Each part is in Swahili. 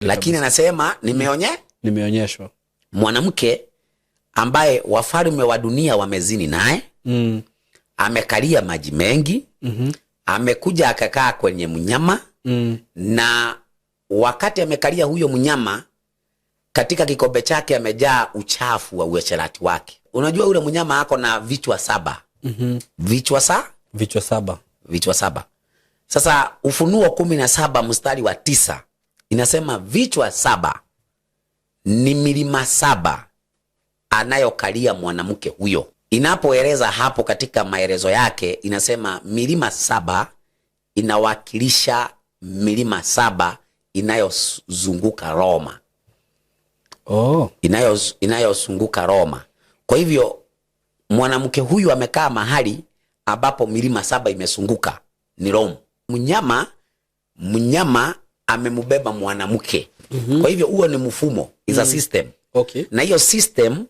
Lakini anasema nimeonye Nimeonyeshwa mwanamke ambaye wafalme wa dunia wamezini naye, amekalia maji mengi, amekuja akakaa kwenye mnyama, na wakati amekalia huyo mnyama, katika kikombe chake amejaa uchafu wa uasherati wake. Unajua yule mnyama ako na vichwa 7. Vichwa sa? Vichwa 7. Vichwa 7. Sasa Ufunuo 17 mstari wa 9 inasema vichwa 7 ni milima 7 anayokalia mwanamke huyo. Inapoeleza hapo katika maelezo yake inasema milima 7 inawakilisha milima 7 inayozunguka Roma. Inayozunguka Roma. Kwa hivyo mwanamke huyu amekaa mahali ambapo milima 7 imezunguka ni Roma. Mnyama amembeba mwanamke. Kwa hivyo huo ni mfumo, is a system. Na hiyo system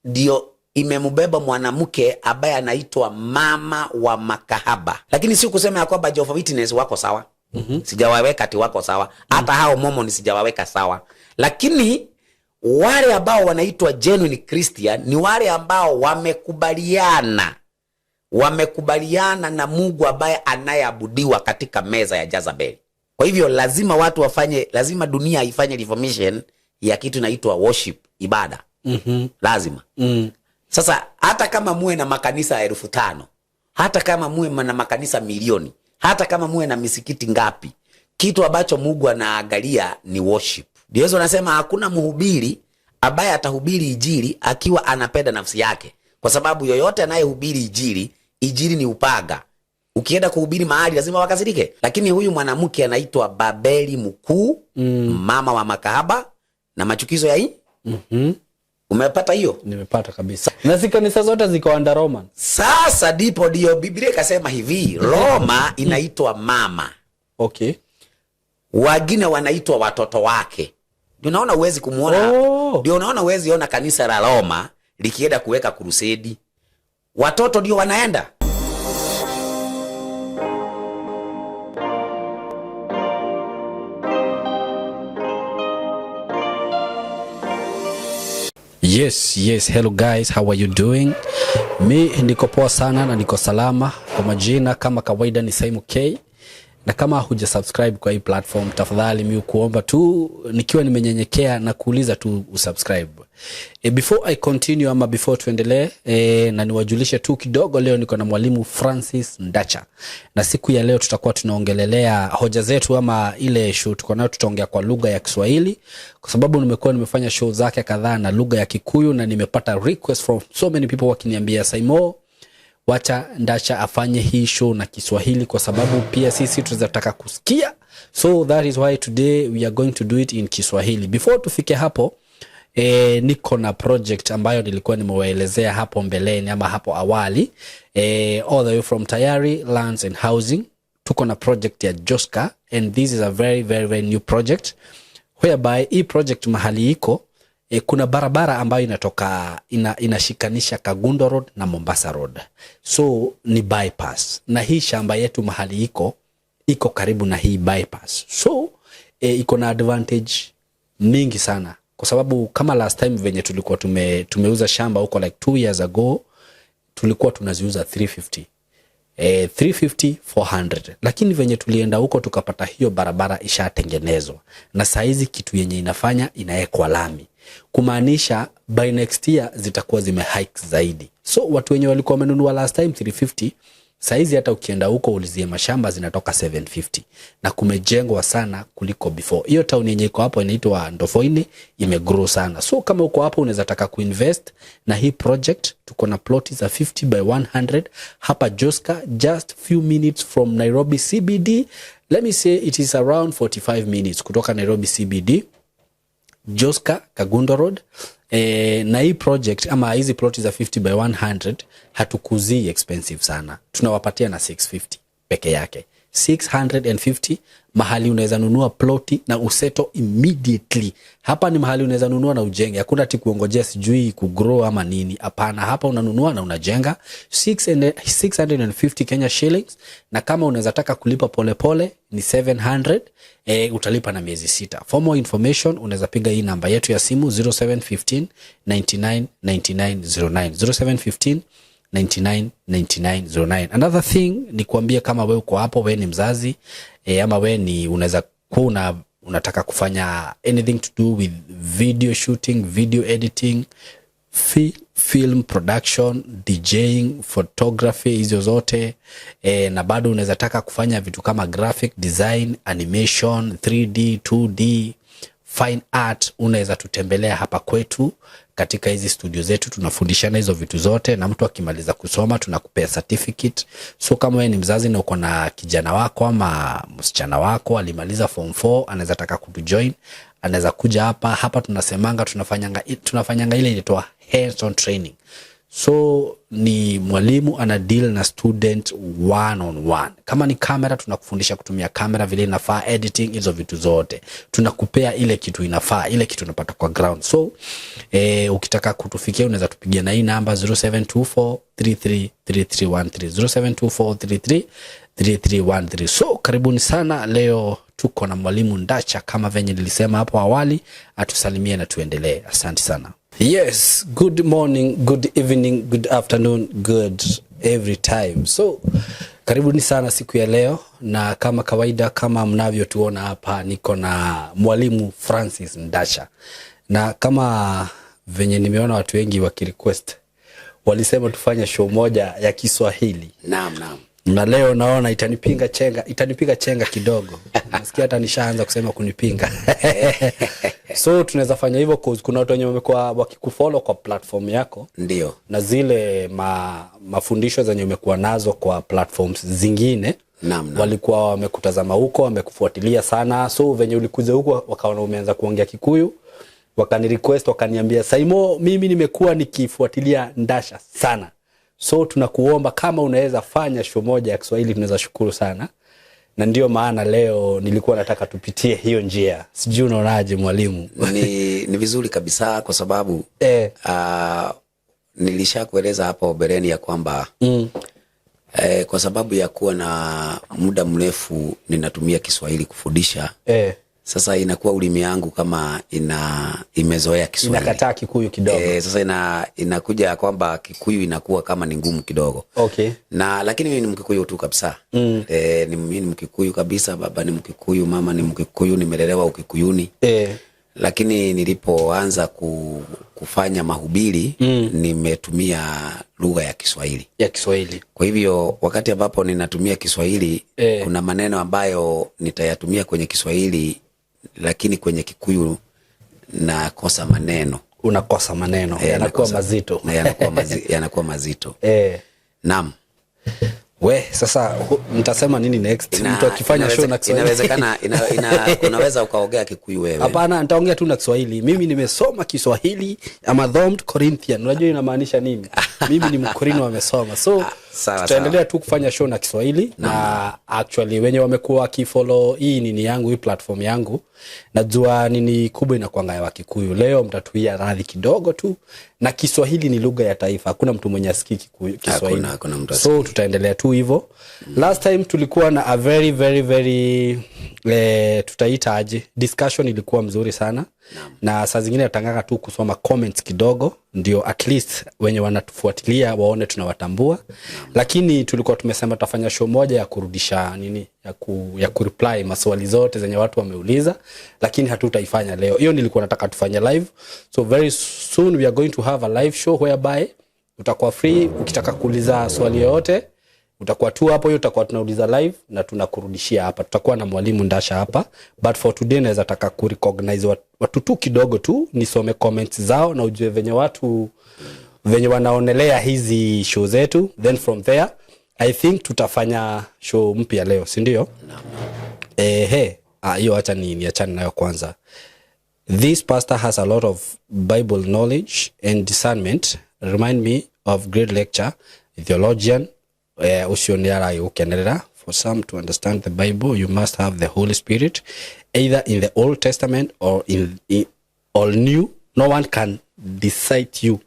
ndio imembeba mwanamke ambaye anaitwa mama wa makahaba. Lakini si kusema ya kwamba Jehovah Witness wako sawa. Sijawaweka ati wako sawa. Hata hao Mormon sijawaweka sawa. Lakini wale ambao wanaitwa genuine Christian ni wale ambao wamekubaliana na Mungu ambaye anayeabudiwa katika meza ya Jezebel. Kwa hivyo lazima watu wafanye, lazima dunia ifanye reformation ya kitu inaitwa worship, ibada. Lazima. Sasa hata kama muwe na makanisa 5,000, hata kama muwe na makanisa milioni, hata kama muwe na misikiti ngapi, kitu ambacho Mungu anaangalia ni worship. Ndio Yesu anasema hakuna mhubiri ambaye atahubiri injili akiwa anapenda nafsi yake, kwa sababu yoyote anayehubiri injili, injili ni upaga. Ukienda kuhubiri mahali lazima wakasirike. Lakini huyu mwanamke anaitwa Babeli mkuu, mama wa makahaba na machukizo ya hii. Umepata hiyo? Nimepata kabisa. Na si kanisa zote ziko under Roman. Sasa ndipo ndio Biblia ikasema hivi, Roma inaitwa mama. Wengine wanaitwa watoto wake. Ndio unaona huwezi kumuona. Ndio unaona huwezi ona kanisa la Roma likienda kuweka crusade. Watoto ndio wanaenda. Yes, yes. Hello guys, how are you doing? Mi niko poa sana na niko salama. Kwa majina kama kawaida ni Saimo K. Na kama huja subscribe kwa hii platform, tafadhali mi kuomba tu nikiwa nimenyenyekea na kuuliza tu usubscribe. Before I continue ama before tuendelee, na niwajulishe tu kidogo, leo niko na mwalimu Francis Ndacha. Na siku ya leo tutakuwa tunaongelelea hoja zetu ama ile show tuko nayo, tutaongea kwa lugha ya Kiswahili kwa sababu nimekuwa nimefanya show zake kadhaa na lugha ya Kikuyu na nimepata request from so many people wakiniambia Saimo, wacha Ndacha afanye hii show na Kiswahili kwa sababu pia sisi tunataka kusikia. So that is why today we are going to do it in Kiswahili. Before tufike hapo, niko na project ambayo nilikuwa nimewaelezea hapo mbeleni ama hapo awali, all the way from Tayari Lands and Housing. Tuko na project ya Joska and this is a very, very, very new project whereby hii project mahali iko, kuna barabara ambayo inashikanisha Kangundo Road na Mombasa Road. So ni bypass. Na hii shamba yetu mahali iko, iko karibu na hii bypass. So iko na advantage mingi sana. Kwa sababu kama last time venye tulikuwa tumeuza shamba huko like 2 years ago, tulikuwa tunaziuza 350. 350, 400. Lakini venye tulienda huko tukapata hiyo barabara ishatengenezwa. Na saizi kitu yenye inafanya inaekwa lami. Kumaanisha by next year zitakuwa zimehike zaidi. So watu wenye walikuwa wamenunua last time 350, saizi hata ukienda huko ulizie mashamba zinatoka 750. Na kumejengwa sana kuliko before. Hiyo town yenye iko hapo inaitwa Ndofoini, imegrow sana. So kama uko hapo unaweza taka kuinvest na hii project, tuko na plot za 50 by 100 hapa Joska, just few minutes from Nairobi CBD. Let me say it is around 45 minutes kutoka Nairobi CBD. Joska, Kangundo Road. Na hii project ama hizi plot za 50 by 100 hatukuzii expensive sana. Tunawapatia na 650 peke yake. 650, mahali unaweza nunua ploti na usettle immediately. Hapa ni mahali unaweza nunua na ujenge, hakuna ati kuongojea sijui kugrow ama nini. Hapana, hapa unanunua na unajenga 650 Kenya shillings, na kama unaweza taka kulipa polepole pole, ni 700, utalipa na miezi 6. For more information unaweza piga hii namba yetu ya simu 0715 99 99 09, 0715 99 99 09. Another thing ni kuambia kama we uko hapo, we ni mzazi, ama we ni unaweza kuwa unataka kufanya anything to do with video shooting, video editing, film production, DJing, photography, hizo zote, na bado unaweza taka kufanya vitu kama graphic design, animation, 3D, 2D, fine art, unaweza tutembelea hapa kwetu katika hizi studio zetu. Tunafundishana hizo vitu zote, na mtu akimaliza kusoma tunakupea certificate. So kama wewe ni mzazi na uko na kijana wako ama msichana wako alimaliza form 4, anaweza taka kutujoin, anaweza kuja hapa. Hapa tunasemanga tunafanyanga ile inaitwa hands on training. So ni mwalimu ana deal na student one on one. Kama ni kamera, tunakufundisha kutumia kamera vile inafaa, editing, hizo vitu zote tunakupea ile kitu inafaa, ile kitu unapata kwa ground. So ukitaka kutufikia unaweza tupigia na hii namba 0724333313, 0724333313. So karibuni sana. Leo tuko na mwalimu Ndacha kama venye nilisema hapo awali, atusalimie na tuendelee. Asante sana. Yes, good morning, good evening, good afternoon, good every time. So karibuni sana siku ya leo, na kama kawaida, kama mnavyotuona hapa, niko na mwalimu Francis Ndacha, na kama venye nimeona watu wengi wakirequest, walisema tufanye show moja ya Kiswahili. Naam, naam. Na leo naona itanipiga chenga kidogo. Nasikia hata nishaanza kusema kunipinga. So tunaweza fanya hivyo 'cause kuna watu wenye wamekuwa wakikufollow kwa platform yako na zile mafundisho zenye umekuwa nazo kwa platforms zingine. Naam, naam. Walikuwa wamekutazama huko, wamekufuatilia sana. So venye ulikuja huko wakaona umeanza kuongea Kikuyu, wakani request, wakaniambia, "Saimo, mimi nimekuwa nikifuatilia Ndasha sana, so tunakuomba kama unaweza fanya show moja ya Kiswahili tunaweza shukuru sana." Na ndio maana leo nilikuwa nataka tupitie hiyo njia. Sijui unaonaje, mwalimu? Ni vizuri kabisa kwa sababu nilishakueleza hapo mbeleni ya kwamba kwa sababu ya kuwa na muda mrefu ninatumia Kiswahili kufundisha, sasa inakuwa ulimi yangu kama imezoea Kiswahili. Inakataa Kikuyu kidogo. Sasa inakuja ya kwamba Kikuyu inakuwa kama ni ngumu kidogo. Na lakini mimi ni Mkikuyu tu kabisa. Mimi ni Mkikuyu kabisa, baba ni Mkikuyu, mama ni Mkikuyu, nimelelewa Ukikuyuni. Lakini nilipoanza kufanya mahubiri nimetumia lugha ya Kiswahili. Ya Kiswahili. Kwa hivyo wakati ambapo ninatumia Kiswahili, kuna maneno ambayo nitayatumia kwenye Kiswahili, lakini kwenye Kikuyu nakosa maneno. Unakosa maneno, yanakuwa mazito. Na yanakuwa mazito. Naam. We sasa nitasema nini next? Mtu akifanya show na Kiswahili. Inawezekana unaweza ukaongea Kikuyu wewe. Hapana, nitaongea tu na Kiswahili. Mimi nimesoma Kiswahili, I'm a Thumbed Corinthian. Unajua inamaanisha nini? Mimi ni Mkorino amesoma. So Sawa, tutaendelea sawa. tu kufanya show na Kiswahili, na actually wenye wamekuwa wakifollow hii nini yangu, hii platform yangu, najua nini kubwa inakuanga ya Wakikuyu. Leo mtatuia radhi kidogo tu, na Kiswahili ni lugha ya taifa. Hakuna mtu mwenye asikii Kikuyu, Kiswahili. Hakuna mtu. So tutaendelea tu hivyo. Last time tulikuwa na a very very very, tutaita aje, discussion ilikuwa mzuri sana. Na saa zingine natangaka tu kusoma comments kidogo ndio at least wenye wanatufuatilia waone tunawatambua. Lakini tulikuwa tumesema tutafanya show moja ya kurudisha nini, ya kureply maswali zote zenye watu wameuliza, lakini hatutaifanya leo. Hiyo nilikuwa nataka tufanye live. So very soon we are going to have a live show whereby utakuwa free ukitaka kuuliza swali yoyote, utakuwa tu hapo, hiyo tutakuwa tunauliza live na tunakurudishia hapa. Tutakuwa na mwalimu Ndasha hapa, but for today naweza taka kurecognize watu tu kidogo tu, nisome comments zao na ujue venye watu venye wanaonelea hizi show zetu. Then from there I think tutafanya show mpya leo, si ndio? Ehe, hiyo acha ni niachane nayo kwanza. "This pastor has a lot of Bible knowledge and discernment. Remind me of great lecture, theologian." Ucio nĩ aragĩgũkenerera. For some to understand the Bible, you must have the Holy Spirit, either in the Old Testament or in or New. No one can decide you.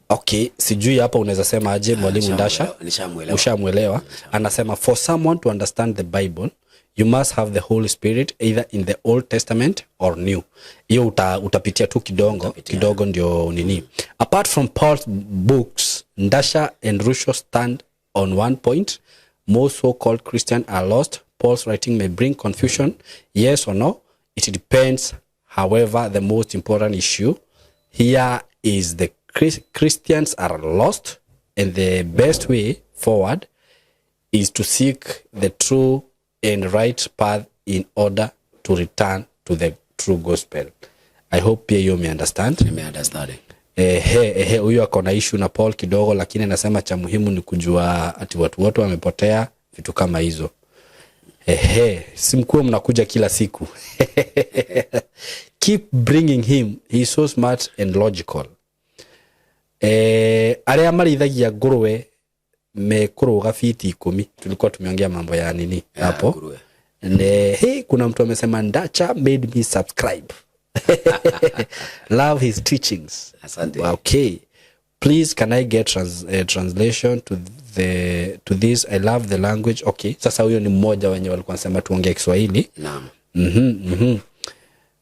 Okay, sijui hapa unaweza sema aje, mwalimu Ndasha? Nishamuelewa. Ushamwelewa. Anasema for someone to understand the Bible, you must have the Holy Spirit, either in the Old Testament or New. Hiyo utapitia tu kidogo kidogo ndio nini. Apart from Paul's books, Ndasha and Rusho stand on one point: most so-called Christian are lost. Paul's writing may bring confusion, yes or no, it depends. However, the most important issue here is the Christians are lost, and the best way forward is to seek the true and right path in order to return to the true gospel. I hope pia hiyo umeunderstand. Nimeunderstand. Ehe, ehe, huyu ako na issue na Paul kidogo, lakini anasema cha muhimu ni kujua ati watu wote wamepotea, vitu kama hizo. Ehe, si mkuwe mnakuja kila siku. Keep bringing him, he is so smart and logical. Arĩa marĩithagia ngũrwe mekũrũga fiti 10. Tulikuwa tumeongea mambo ya nini Ya, hapo. Nguruwe. Ne, hey, kuna mtu amesema Ndacha made me subscribe. Love his teachings. Asante. Okay. Please, can I get translation to this? I love the language. Okay. Sasa huyo ni mmoja wenye walikuwa wanasema tuongee Kiswahili. Naam.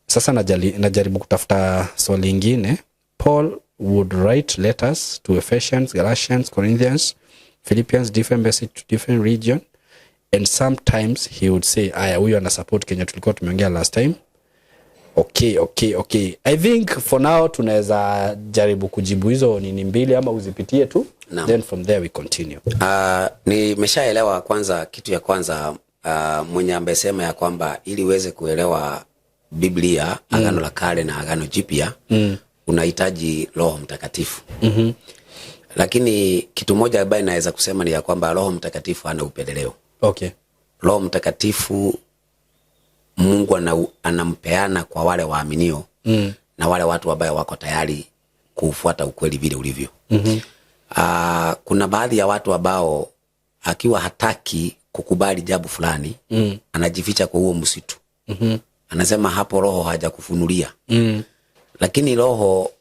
Sasa najaribu kutafuta swali ingine. Paul would write letters to Ephesians, Galatians, Corinthians, Philippians, different message to different region, and sometimes he would say, aya, huyu ana support Kenya tulikuwa tumeongea last time. Okay, I think for now tunaweza jaribu kujibu hizo nini mbili ama uzipitie tu. Naam. Then from there we continue. Nimeshaelewa kwanza, kitu ya kwanza, mwenye amesema ya kwamba ili uweze kuelewa Biblia, Agano la Kale na Agano Jipya, unahitaji Roho Mtakatifu. Lakini kitu moja ambaye naweza kusema ni ya kwamba Roho Mtakatifu hana upendeleo. Roho Mtakatifu Mungu anampeana kwa wale waaminio na wale watu ambao wako tayari kuufuata ukweli vile ulivyo. Kuna baadhi ya watu ambao akiwa hataki kukubali jambo fulani, anajificha kwa huo msitu. Anasema hapo Roho hajakufunulia. Lakini Roho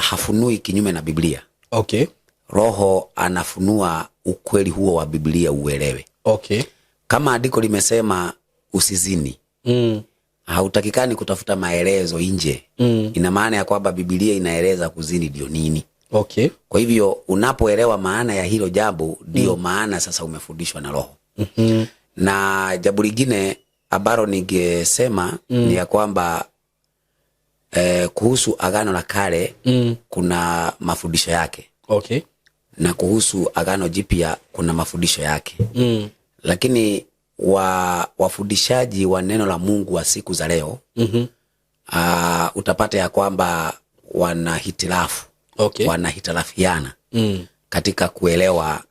hafunui kinyume na Biblia. Roho anafunua ukweli huo wa Biblia uelewe. Kama andiko limesema usizini, hautakikani kutafuta maelezo nje. Ina maana ya kwamba Biblia inaeleza kuzini ndio nini. Kwa hivyo unapoelewa maana ya hilo jambo, ndio maana sasa umefundishwa na Roho. Na jambo lingine ambalo ningesema ni ya kwamba kuhusu Agano la Kale kuna mafundisho yake. Na kuhusu Agano Jipya kuna mafundisho yake. Lakini wafundishaji wa neno la Mungu wa siku za leo, utapata ya kwamba wana hitilafu. Wanahitilafiana katika kuelewa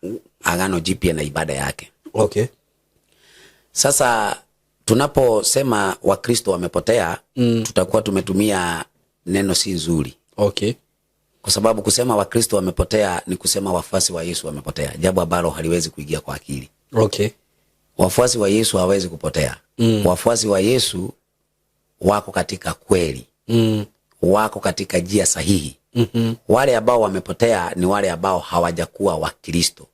Agano Jipya na ibada yake. Sasa tunaposema Wakristo wamepotea, tutakuwa tumetumia neno si nzuri. Kwa sababu kusema Wakristo wamepotea ni kusema wafuasi wa Yesu wamepotea, jambo ambalo haliwezi kuingia kwa akili. Wafuasi wa Yesu hawawezi kupotea. Wafuasi wa Yesu wako katika kweli. Wako katika njia sahihi. Wale ambao wamepotea ni wale ambao hawajakuwa Wakristo.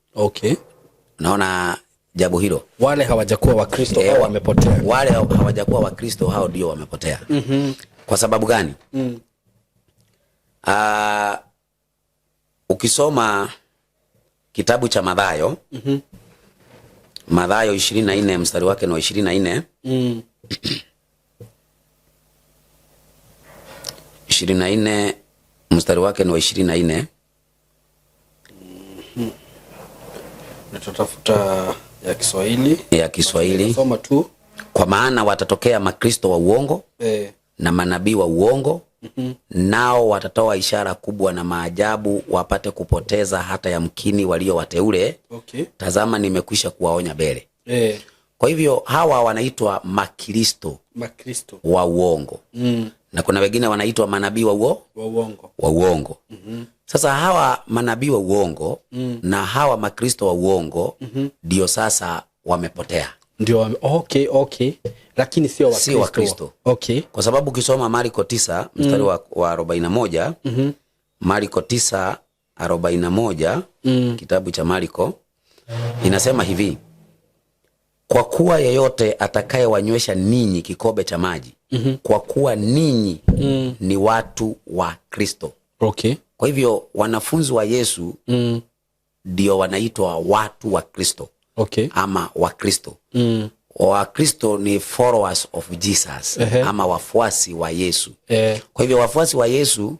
Unaona jambo hilo? Wale hawajakuwa Wakristo hao wamepotea. Wale hawajakuwa Wakristo hao ndio wamepotea. Kwa sababu gani? Ukisoma kitabu cha Mathayo, Mathayo 24 mstari wake ni wa 24. 24 mstari wake ni wa 24. Nitatafuta ya Kiswahili. Ya Kiswahili. Soma tu. Kwa maana watatokea makristo wa uongo na manabii wa uongo, nao watatoa ishara kubwa na maajabu, wapate kupoteza hata yamkini walio wateule. Tazama, nimekwisha kuwaonya mbele. Kwa hivyo hawa wanaitwa makristo Makristo wa uongo. Na kuna wengine wanaitwa manabii wa wa uongo. Wa uongo. Sasa hawa manabii wa uongo na hawa makristo wa uongo ndio sasa wamepotea. Ndio okay, okay, lakini sio Wakristo. Sio Wakristo. Okay. Kwa sababu ukisoma Marko 9 mstari wa 41, Marko 9:41, kitabu cha Marko inasema hivi: kwa kuwa yeyote atakayewanywesha ninyi kikombe cha maji, kwa kuwa ninyi ni watu wa Kristo. Okay. Kwa hivyo wanafunzi wa Yesu ndio wanaitwa watu wa Kristo. Okay. Ama Wakristo. Wakristo ni followers of Jesus, ama wafuasi wa Yesu. Kwa hivyo wafuasi wa Yesu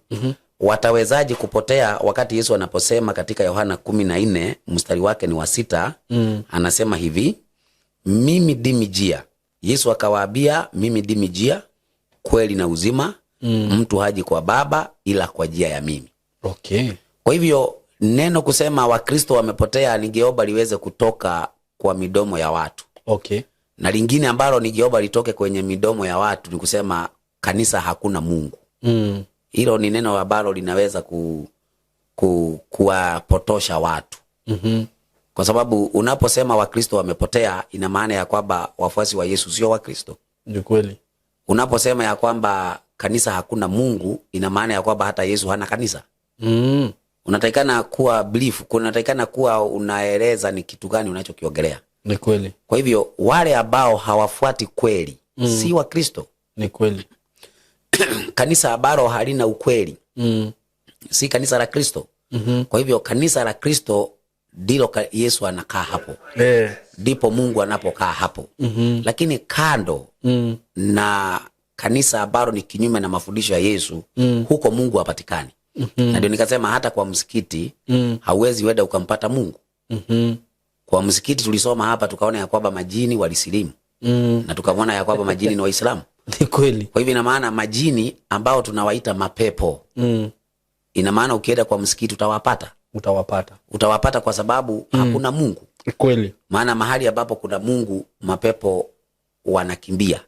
watawezaje kupotea wakati Yesu anaposema katika Yohana 14 mstari wake ni wa 6, anasema hivi: mimi ndimi njia. Yesu akawaambia, mimi ndimi njia, kweli na uzima, mtu haji kwa Baba ila kwa njia ya mimi. Okay. Kwa hivyo neno kusema Wakristo wamepotea ningeomba liweze kutoka kwa midomo ya watu. Okay. Na lingine ambalo ningeomba litoke kwenye midomo ya watu ni kusema kanisa hakuna Mungu. Hilo ni neno ambalo linaweza kuwapotosha watu. Kwa sababu unaposema Wakristo wamepotea ina maana ya kwamba wafuasi wa Yesu sio Wakristo. Ni kweli. Unaposema ya kwamba kanisa hakuna Mungu ina maana ya kwamba hata Yesu hana kanisa. Unatakikana kuwa brief, unatakikana kuwa unaeleza ni kitu gani unachokiongelea. Ni kweli. Kwa hivyo wale ambao hawafuati kweli si Wakristo. Ni kweli. Kanisa ambalo halina ukweli si kanisa la Kristo. Kwa hivyo kanisa la Kristo ndilo Yesu anakaa hapo. Ndipo Mungu anapokaa hapo. Lakini kando na kanisa ambalo ni kinyume na mafundisho ya Yesu, huko Mungu hapatikani. Na ndio nikasema hata kwa msikiti hauwezi wenda ukampata Mungu. Kwa msikiti tulisoma hapa tukaona ya kwamba majini walisilimu. Na tukaona ya kwamba majini ni Waislamu. Ni kweli. Kwa hivyo ina maana majini ambao tunawaita mapepo, ina maana ukienda kwa msikiti utawapata. Utawapata. Utawapata kwa sababu hakuna Mungu. Kweli. Maana mahali ambapo kuna Mungu mapepo wanakimbia.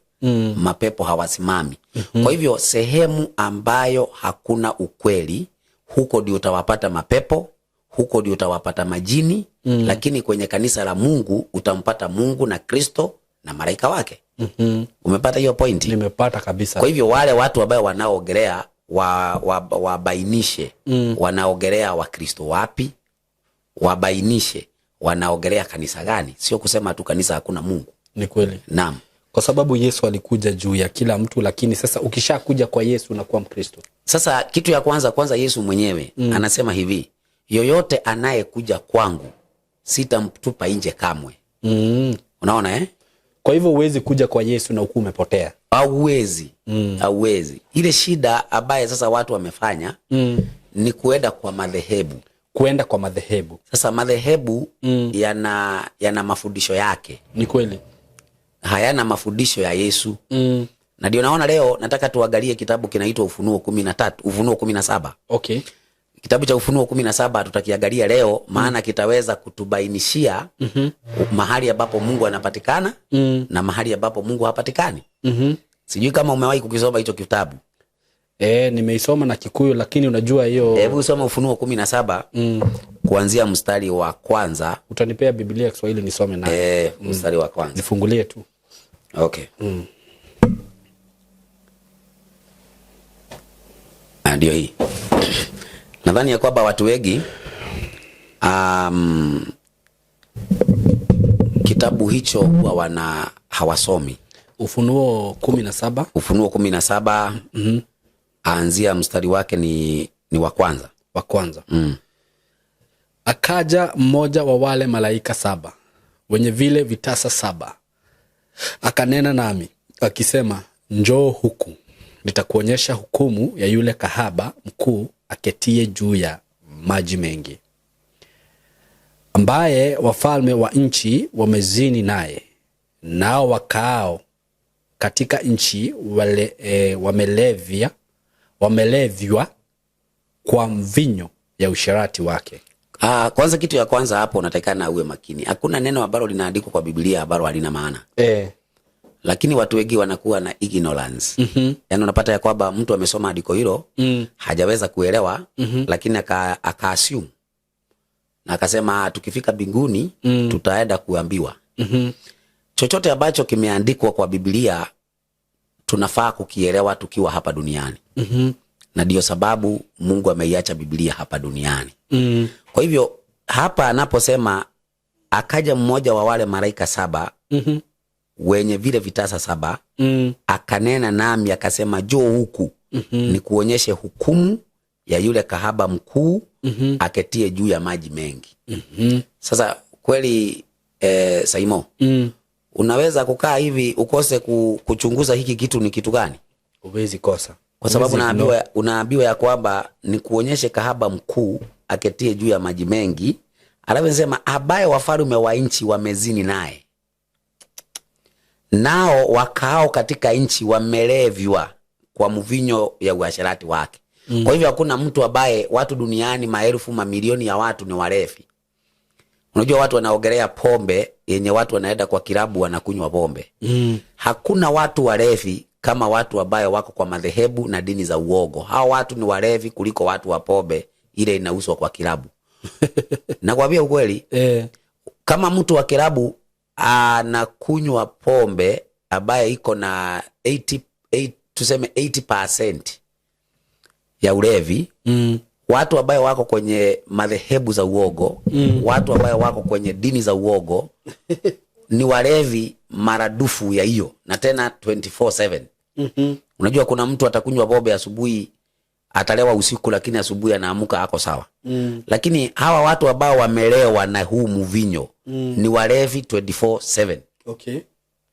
Mapepo hawasimami. Kwa hivyo sehemu ambayo hakuna ukweli, huko ndio utawapata mapepo, huko ndio utawapata majini. Lakini kwenye kanisa la Mungu utampata Mungu na Kristo na malaika wake. Umepata hiyo point? Nimepata kabisa. Kwa hivyo wale watu ambao wanaogelea wabainishe wanaogelea Wakristo wapi, wabainishe wanaogelea kanisa gani, sio kusema tu kanisa hakuna Mungu. Ni kweli. Naam. Kwa sababu Yesu alikuja juu ya kila mtu, lakini sasa ukishakuja kwa Yesu unakuwa Mkristo. Sasa kitu ya kwanza Yesu mwenyewe anasema hivi: yoyote anayekuja kwangu sitamtupa nje kamwe. Unaona? Kwa hivyo huwezi kuja kwa Yesu na ukuwa umepotea. Hauwezi. Hauwezi. Ile shida ambaye sasa watu wamefanya ni kuenda kwa madhehebu. Kuenda kwa madhehebu. Sasa madhehebu yana mafundisho yake. Ni kweli. Hayana mafundisho ya Yesu. Na ndio naona leo nataka tuangalie kitabu kinaitwa Ufunuo 13, Ufunuo 17. Okay. Kitabu cha Ufunuo 17 tutakiangalia leo, maana kitaweza kutubainishia mahali ambapo Mungu anapatikana na mahali ambapo Mungu hapatikani. Sijui kama umewahi kukisoma hicho kitabu. Nimeisoma na Kikuyu, lakini unajua hiyo. Hebu usome Ufunuo 17 kuanzia mstari wa kwanza. Utanipea Biblia ya Kiswahili nisome nayo. Mstari wa kwanza. Nifungulie tu. Okay. Ndio hii. Nadhani ya kwamba watu wengi kitabu hicho huwa hawasomi. Ufunuo 17. Ufunuo 17. Anzia mstari wake ni wa kwanza. Wa kwanza. Akaja mmoja wa wale malaika 7 wenye vile vitasa 7, akanena nami akisema, njoo huku nitakuonyesha hukumu ya yule kahaba mkuu aketie juu ya maji mengi, ambaye wafalme wa nchi wamezini naye, nao wakaao katika nchi wamelevywa kwa mvinyo ya usherati wake. Kwanza kitu ya kwanza hapo unatakikana uwe makini. Hakuna neno ambalo linaandikwa kwa Biblia ambalo halina maana. Lakini watu wengi wanakuwa na ignorance. Yaani unapata ya kwamba mtu amesoma andiko hilo, hajaweza kuelewa, lakini aka assume na akasema, "Ah, tukifika mbinguni tutaenda kuambiwa." Chochote ambacho kimeandikwa kwa Biblia tunafaa kukielewa tukiwa hapa duniani. Na ndiyo sababu Mungu ameiacha Biblia hapa duniani. Kwa hivyo hapa anaposema akaja mmoja wa wale malaika 7 wenye vile vitasa 7, akanena nami akasema, njoo huku, nikuonyeshe hukumu ya yule kahaba mkuu aketie juu ya maji mengi. Sasa kweli, Saimo, unaweza kukaa hivi ukose kuchunguza hiki kitu ni kitu gani? Huwezi kosa. Kwa sababu Huwezi unaambiwa ya kwamba nikuonyeshe kahaba mkuu aketie juu ya maji mengi, alafu nasema ambaye wafalme wa nchi wamezini naye, nao wakaao katika nchi wamelevywa kwa mvinyo ya uasherati wake. Kwa hivyo hakuna mtu ambaye, watu duniani maelfu mamilioni ya watu ni walevi. Unajua watu wanaogelea pombe yenye watu wanaenda kwa kilabu wanakunywa pombe. Hakuna watu walevi kama watu ambayo wako kwa madhehebu na dini za uogo. Hao watu ni walevi kuliko watu wa pombe ile inauzwa kwa kilabu. Nakwambia ukweli, kama mtu wa kilabu anakunywa pombe ambaye iko na 88, tuseme 80% ya ulevi, watu ambayo wako kwenye madhehebu za uogo, watu ambayo wako kwenye dini za uogo ni walevi maradufu ya hiyo, na tena 24/7. Unajua kuna mtu atakunywa pombe asubuhi, atalewa usiku, lakini asubuhi anaamka ako sawa. Lakini hawa watu ambao wamelewa na huu mvinyo ni walevi 24/7.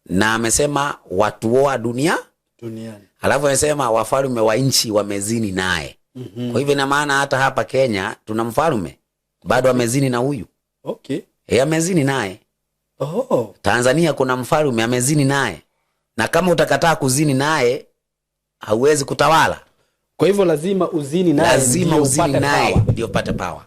Na amesema watu wa dunia duniani. Alafu amesema wafalme wa nchi wamezini naye. Kwa hivyo ina maana hata hapa Kenya tuna mfalme bado amezini na huyu. Amezini naye. Tanzania kuna mfalme amezini naye. Na kama utakataa kuzini naye hauwezi kutawala. Kwa hivyo lazima uzini naye, Lazima ndio uzini upate naye power. ndio upate power.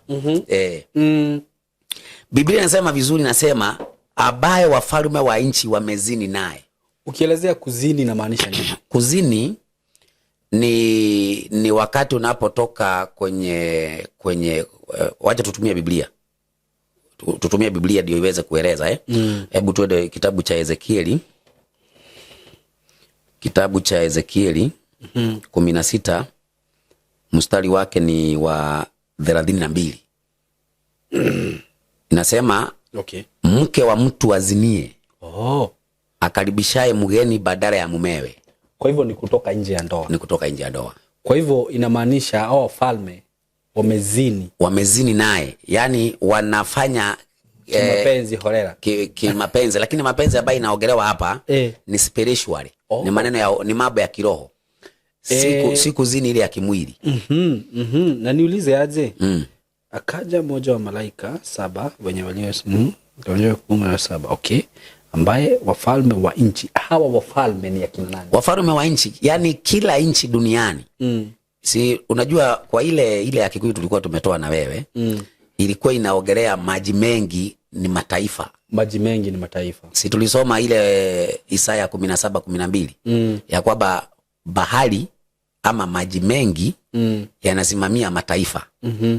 Biblia inasema vizuri, inasema ambaye wafalme wa nchi wamezini naye. Ukielezea kuzini inamaanisha nini? Kuzini ni wakati unapotoka kwenye wacha tutumie Biblia. Tutumie Biblia ndio iweze kueleza. Hebu tuende kitabu cha Ezekieli. Kitabu cha Ezekieli 16 mstari wake ni wa 32. Inasema, mke wa mtu azinie, akaribishaye mgeni badala ya mumewe. Kwa hivyo ni kutoka nje ya ndoa. Ni kutoka nje ya ndoa. Kwa hivyo inamaanisha hao wafalme wamezini. Wamezini naye. Yaani wanafanya, kimapenzi holela. Kimapenzi, lakini mapenzi ambayo inaongelewa hapa ni spiritual. Ni maneno ya, ni mambo ya kiroho. Siku zini ile ya kimwili. Na niulize aje? Akaja mmoja wa malaika 7 wenye walio, wenye 17, okay. Ambaye wafalme wa nchi. Hawa wafalme ni akina nani? Wafalme wa nchi, yani kila nchi duniani. Si unajua kwa ile ya Kikuyu tulikuwa tumetoa na wewe, ilikuwa inaogelea maji mengi ni mataifa. Maji mengi ni mataifa. Si tulisoma ile Isaya 17:12, ya kwamba bahari ama maji mengi yanasimamia mataifa.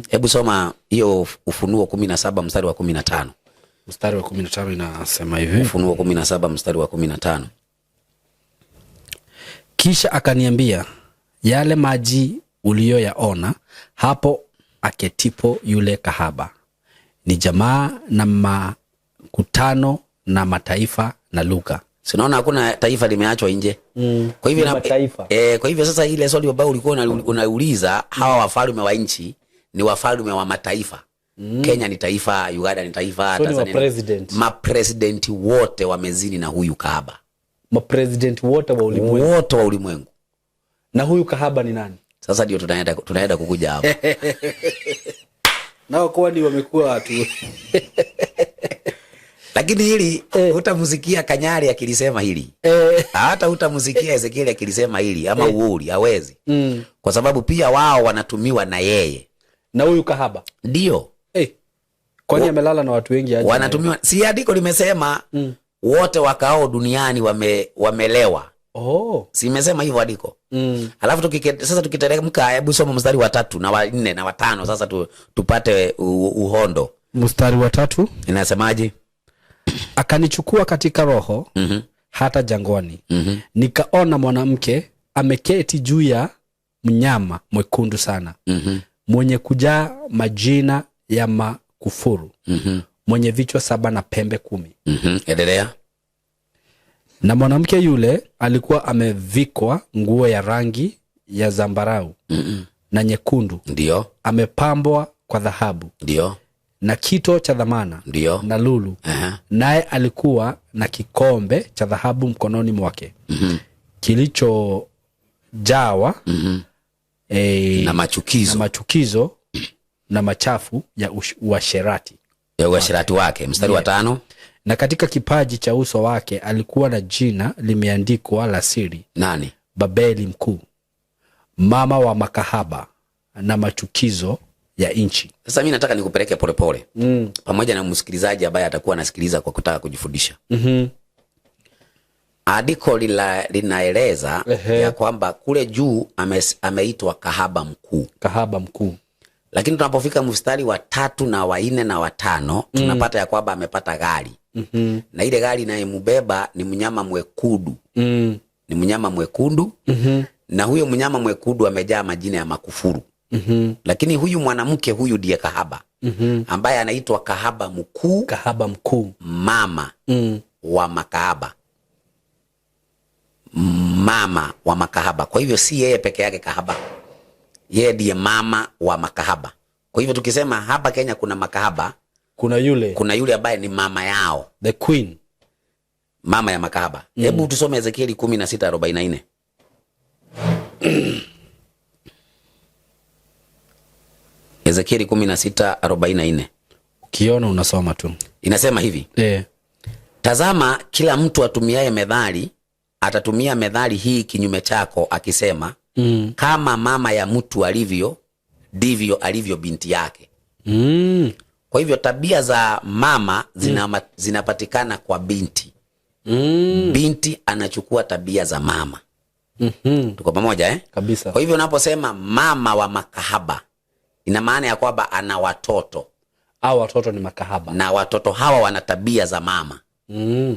Hebu soma hiyo Ufunuo 17 mstari wa 15. Mstari wa 15 inasema hivi. Ufunuo 17 mstari wa 15. Kisha akaniambia, yale maji uliyoyaona hapo aketipo yule kahaba ni jamaa na makutano na mataifa na lugha. Si unaona hakuna taifa limeachwa nje. Kwa hivyo Ni mataifa. Kwa hivyo sasa ile swali ambayo ulikuwa unauliza, hawa wafalme wa nchi ni wafalme wa mataifa. Kenya ni taifa, Uganda ni taifa, So ni Tanzania ni ma-president. Ma-president wote wamezini na huyu kahaba. Ma-president wote wa ulimwengu. Wote wa ulimwengu. Na huyu kahaba ni nani? Sasa ndio tunaenda kukuja hapo. Nao kwani wamekuwa watu. Lakini hili hutamsikia Kanyari akilisema hili. Hata hutamsikia Ezekiel akilisema hili ama Uuri, hawezi. Kwa sababu pia wao wanatumiwa na yeye. Na huyu kahaba? Ndio. Kwani amelala na watu wengi aje? Wanatumiwa. Si andiko limesema, Wote wakaao duniani wamelewa. Oh. Si imesema hivyo andiko? Mm. Alafu sasa tukiteremka, hebu soma mstari wa 3 na wa 4 na wa 5 sasa tupate uhondo. Mstari wa 3. Inasemaje? Akanichukua katika roho hata jangwani. Nikaona mwanamke ameketi juu ya mnyama mwekundu sana. Mwenye kujaa majina ya makufuru. Mwenye vichwa 7 na pembe 10. Endelea. Na mwanamke yule alikuwa amevikwa nguo ya rangi ya zambarau na nyekundu. Amepambwa kwa dhahabu. Na kito cha dhamana. Na lulu. Naye alikuwa na kikombe cha dhahabu mkononi mwake. Kilichojawa, Na machukizo. na machukizo na machafu ya uasherati. Ya uasherati wake. Mstari wa 5. Na katika kipaji cha uso wake alikuwa na jina limeandikwa la siri. Nani? Babeli mkuu, mama wa makahaba na machukizo ya nchi. Sasa mimi nataka nikupeleke polepole. Pamoja na msikilizaji ambaye atakuwa anasikiliza kwa kutaka kujifundisha. Andiko linaeleza ya kwamba kule juu ameitwa kahaba mkuu. Kahaba mkuu. Lakini tunapofika mstari wa 3 na wa 4 na wa 5, tunapata ya kwamba amepata gari. Na ile gari inayembeba ni mnyama mwekundu. Ni mnyama mwekundu. Na huyo mnyama mwekundu amejaa majina ya makufuru. Lakini huyu mwanamke huyu ndiye kahaba. Ambaye anaitwa kahaba mkuu. Kahaba mkuu. Mama wa makahaba. Mama wa makahaba. Kwa hivyo si yeye peke yake kahaba. Yeye ndiye mama wa makahaba. Kwa hivyo tukisema hapa Kenya kuna makahaba, kuna yule, kuna yule ambaye ni mama yao, the queen, mama ya makahaba. Hebu tusome Ezekieli 16:44. Ezekieli 16:44. Ukiona unasoma tu. Inasema hivi. Tazama, kila mtu atumiaye methali atatumia methali hii kinyume chako akisema, kama mama ya mtu alivyo ndivyo alivyo binti yake. Kwa hivyo tabia za mama zinapatikana kwa binti. Binti anachukua tabia za mama. Tuko pamoja? Kabisa. Kwa hivyo unaposema mama wa makahaba, ina maana ya kwamba ana watoto. Hao watoto ni makahaba. Na watoto hawa wana tabia za mama.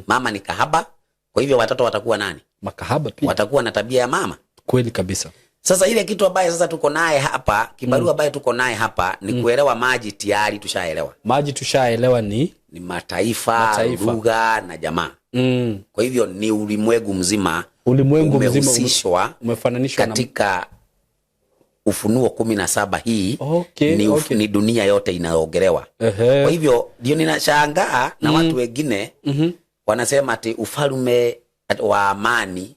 Mama ni kahaba, kwa hivyo watoto watakuwa nani? Makahaba pia. Watakuwa na tabia ya mama. Kweli kabisa. Sasa ile kitu ambaye sasa tuko naye hapa, kibarua ambaye tuko naye hapa ni kuelewa maji tayari tushaelewa. Maji tushaelewa ni ni mataifa, mataifa, lugha na jamaa. Kwa hivyo ni ulimwengu mzima. Ulimwengu mzima umehusishwa umefananishwa na katika Ufunuo 17 hii. Ni dunia yote inaogelewa. Kwa hivyo ndio ninashangaa na watu wengine wanasema ati ufalme wa amani,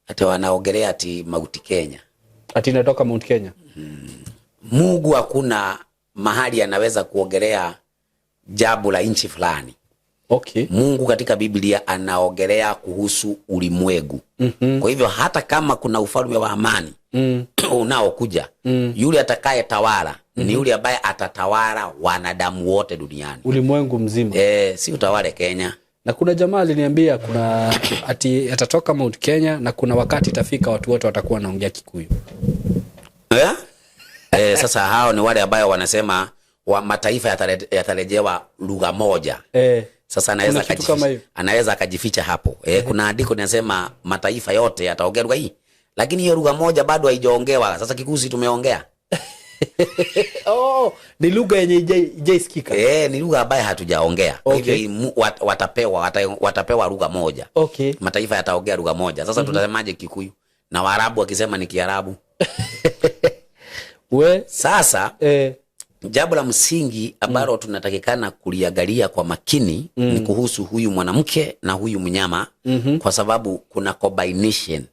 ati wanaogelea ati Mount Kenya. Ati inatoka Mount Kenya. Mungu hakuna mahali anaweza kuogelea jambo la nchi fulani. Mungu katika Biblia anaogelea kuhusu ulimwengu. Kwa hivyo hata kama kuna ufalme wa amani unaokuja, yule atakayetawala ni yule ambaye atatawala wanadamu wote duniani. Ulimwengu mzima. Si utawale Kenya. Na kuna jamaa aliniambia kuna ati atatoka Mount Kenya na kuna wakati itafika watu wote watakuwa wanaongea Kikuyu. Sasa hao ni wale ambao wanasema wa mataifa yatarejewa lugha moja. Sasa Kuna kitu kama hiyo. anaweza akajificha hapo. Kuna andiko linasema mataifa yote yataongea lugha hii. Lakini hiyo lugha moja bado haijaongewa. Sasa Kikuyu tumeongea. Oh, ni lugha yenye haijasikika. Ni lugha ambayo hatujaongea. Kwa hivyo watapewa lugha moja. Mataifa yataongea lugha moja. Sasa tutasemaje Kikuyu? Na Waarabu wakisema ni Kiarabu. Sasa, jambo la msingi ambalo tunatakikana kuliangalia kwa makini ni kuhusu huyu mwanamke na huyu mnyama, kwa sababu kuna combination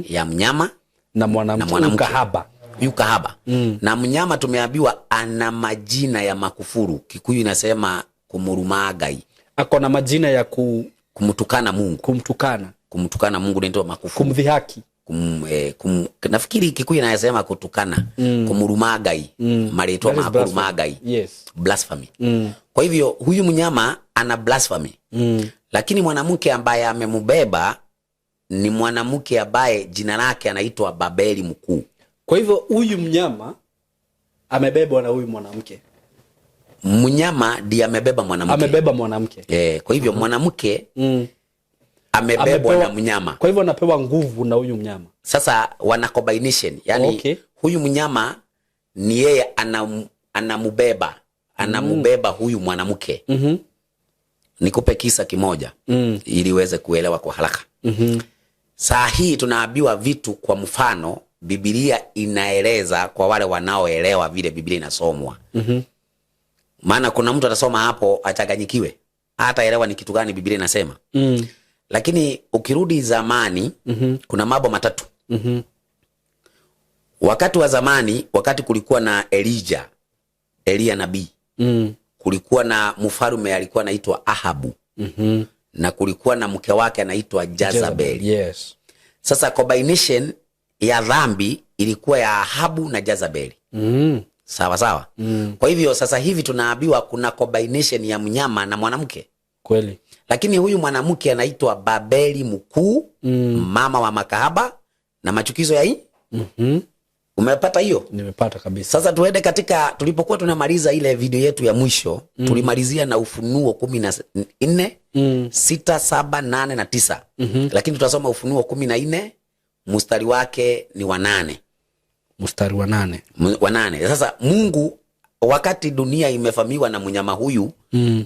ya mnyama Na mwanamke, na mwanamke. Ukahaba. Huyu kahaba. Na mnyama tumeambiwa ana majina ya makufuru. Kikuyu inasema kumurumagai. Ako na majina ya kumtukana Mungu. Kumtukana. Kumtukana Mungu ndio makufuru. Kumdhihaki. Nafikiri Kikuyu inayosema kutukana, kumuruma Ngai, marĩtwa That is ma blasphemy. kũruma Ngai. Yes. Blasphemy. Kwa hivyo huyu mnyama ana blasphemy. Lakini mwanamke ambaye amemubeba ni mwanamke ambaye jina lake anaitwa Babeli Mkuu. Kwa hivyo huyu mnyama amebebwa na huyu mwanamke. Mnyama ndiye amebeba mwanamke. Amebeba mwanamke. Kwa hivyo mwanamke amebebwa na mnyama. Kwa hivyo anapewa nguvu na huyu mnyama. Sasa wana combination, yani huyu mnyama ni yeye anamubeba huyu mwanamke. Nikupe kisa kimoja ili uweze kuelewa kwa haraka. Saa hii tunaambiwa vitu, kwa mfano Biblia inaeleza kwa wale wanaoelewa vile Biblia inasomwa. Maana kuna mtu atasoma hapo achanganyikiwe, hataelewa ni kitu gani Biblia inasema. Lakini ukirudi zamani, kuna mambo matatu. Wakati wa zamani, wakati kulikuwa na Elijah, Elia nabii, kulikuwa na mfalme alikuwa anaitwa Ahabu. Na kulikuwa na mke wake anaitwa Jezebel. Yes. Sasa combination ya dhambi ilikuwa ya Ahabu na Jezebel. Sawa sawa. Kwa hivyo sasa hivi tunaambiwa kuna combination ya mnyama na mwanamke. Kweli. Lakini huyu mwanamke anaitwa Babeli Mkuu, mama wa makahaba na machukizo ya hii. Umepata hiyo? Nimepata kabisa. Sasa tuende katika tulipokuwa tunamaliza ile video yetu ya mwisho, tulimalizia na Ufunuo 14 6, 7, 8 na 9. Lakini tutasoma Ufunuo 14 mstari wake ni wa 8. Mstari wa 8. Wa 8. Sasa Mungu wakati dunia imevamiwa na mnyama huyu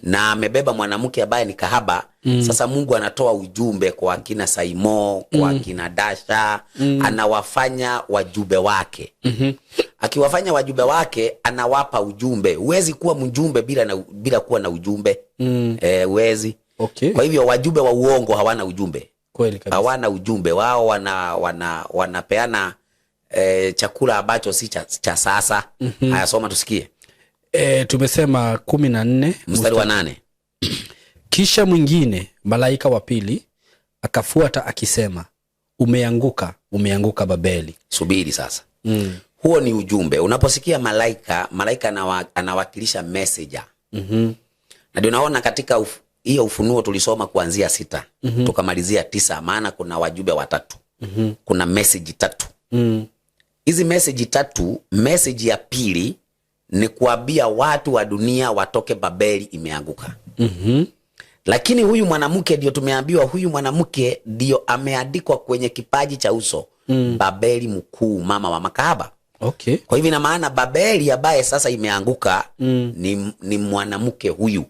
na amebeba mwanamke ambaye ni kahaba, sasa Mungu anatoa ujumbe kwa akina Saimo, kwa akina Dasha, anawafanya wajumbe wake. Akiwafanya wajumbe wake anawapa ujumbe. Huwezi kuwa mjumbe bila kuwa na ujumbe. Huwezi. Kwa hivyo wajumbe wa uongo hawana ujumbe. Kweli kabisa. Hawana ujumbe. Wao wanapeana chakula ambacho si cha sasa. Haya, soma tusikie. Tumesema 14 mstari wa 8. Kisha mwingine malaika wa pili akafuata akisema, umeanguka, umeanguka Babeli. Subiri sasa. Huo ni ujumbe. Unaposikia malaika, malaika anawakilisha messenger. Na ndio naona katika hiyo Ufunuo tulisoma kuanzia 6, tukamalizia 9, maana kuna wajumbe watatu. Kuna message tatu. Hizi message tatu, message ya pili ni kuambia watu wa dunia watoke Babeli imeanguka. Lakini huyu mwanamke ndio tumeambiwa, huyu mwanamke ndio ameandikwa kwenye kipaji cha uso, Babeli Mkuu, mama wa makahaba. Kwa hivyo ina maana Babeli ambaye sasa imeanguka ni mwanamke huyu.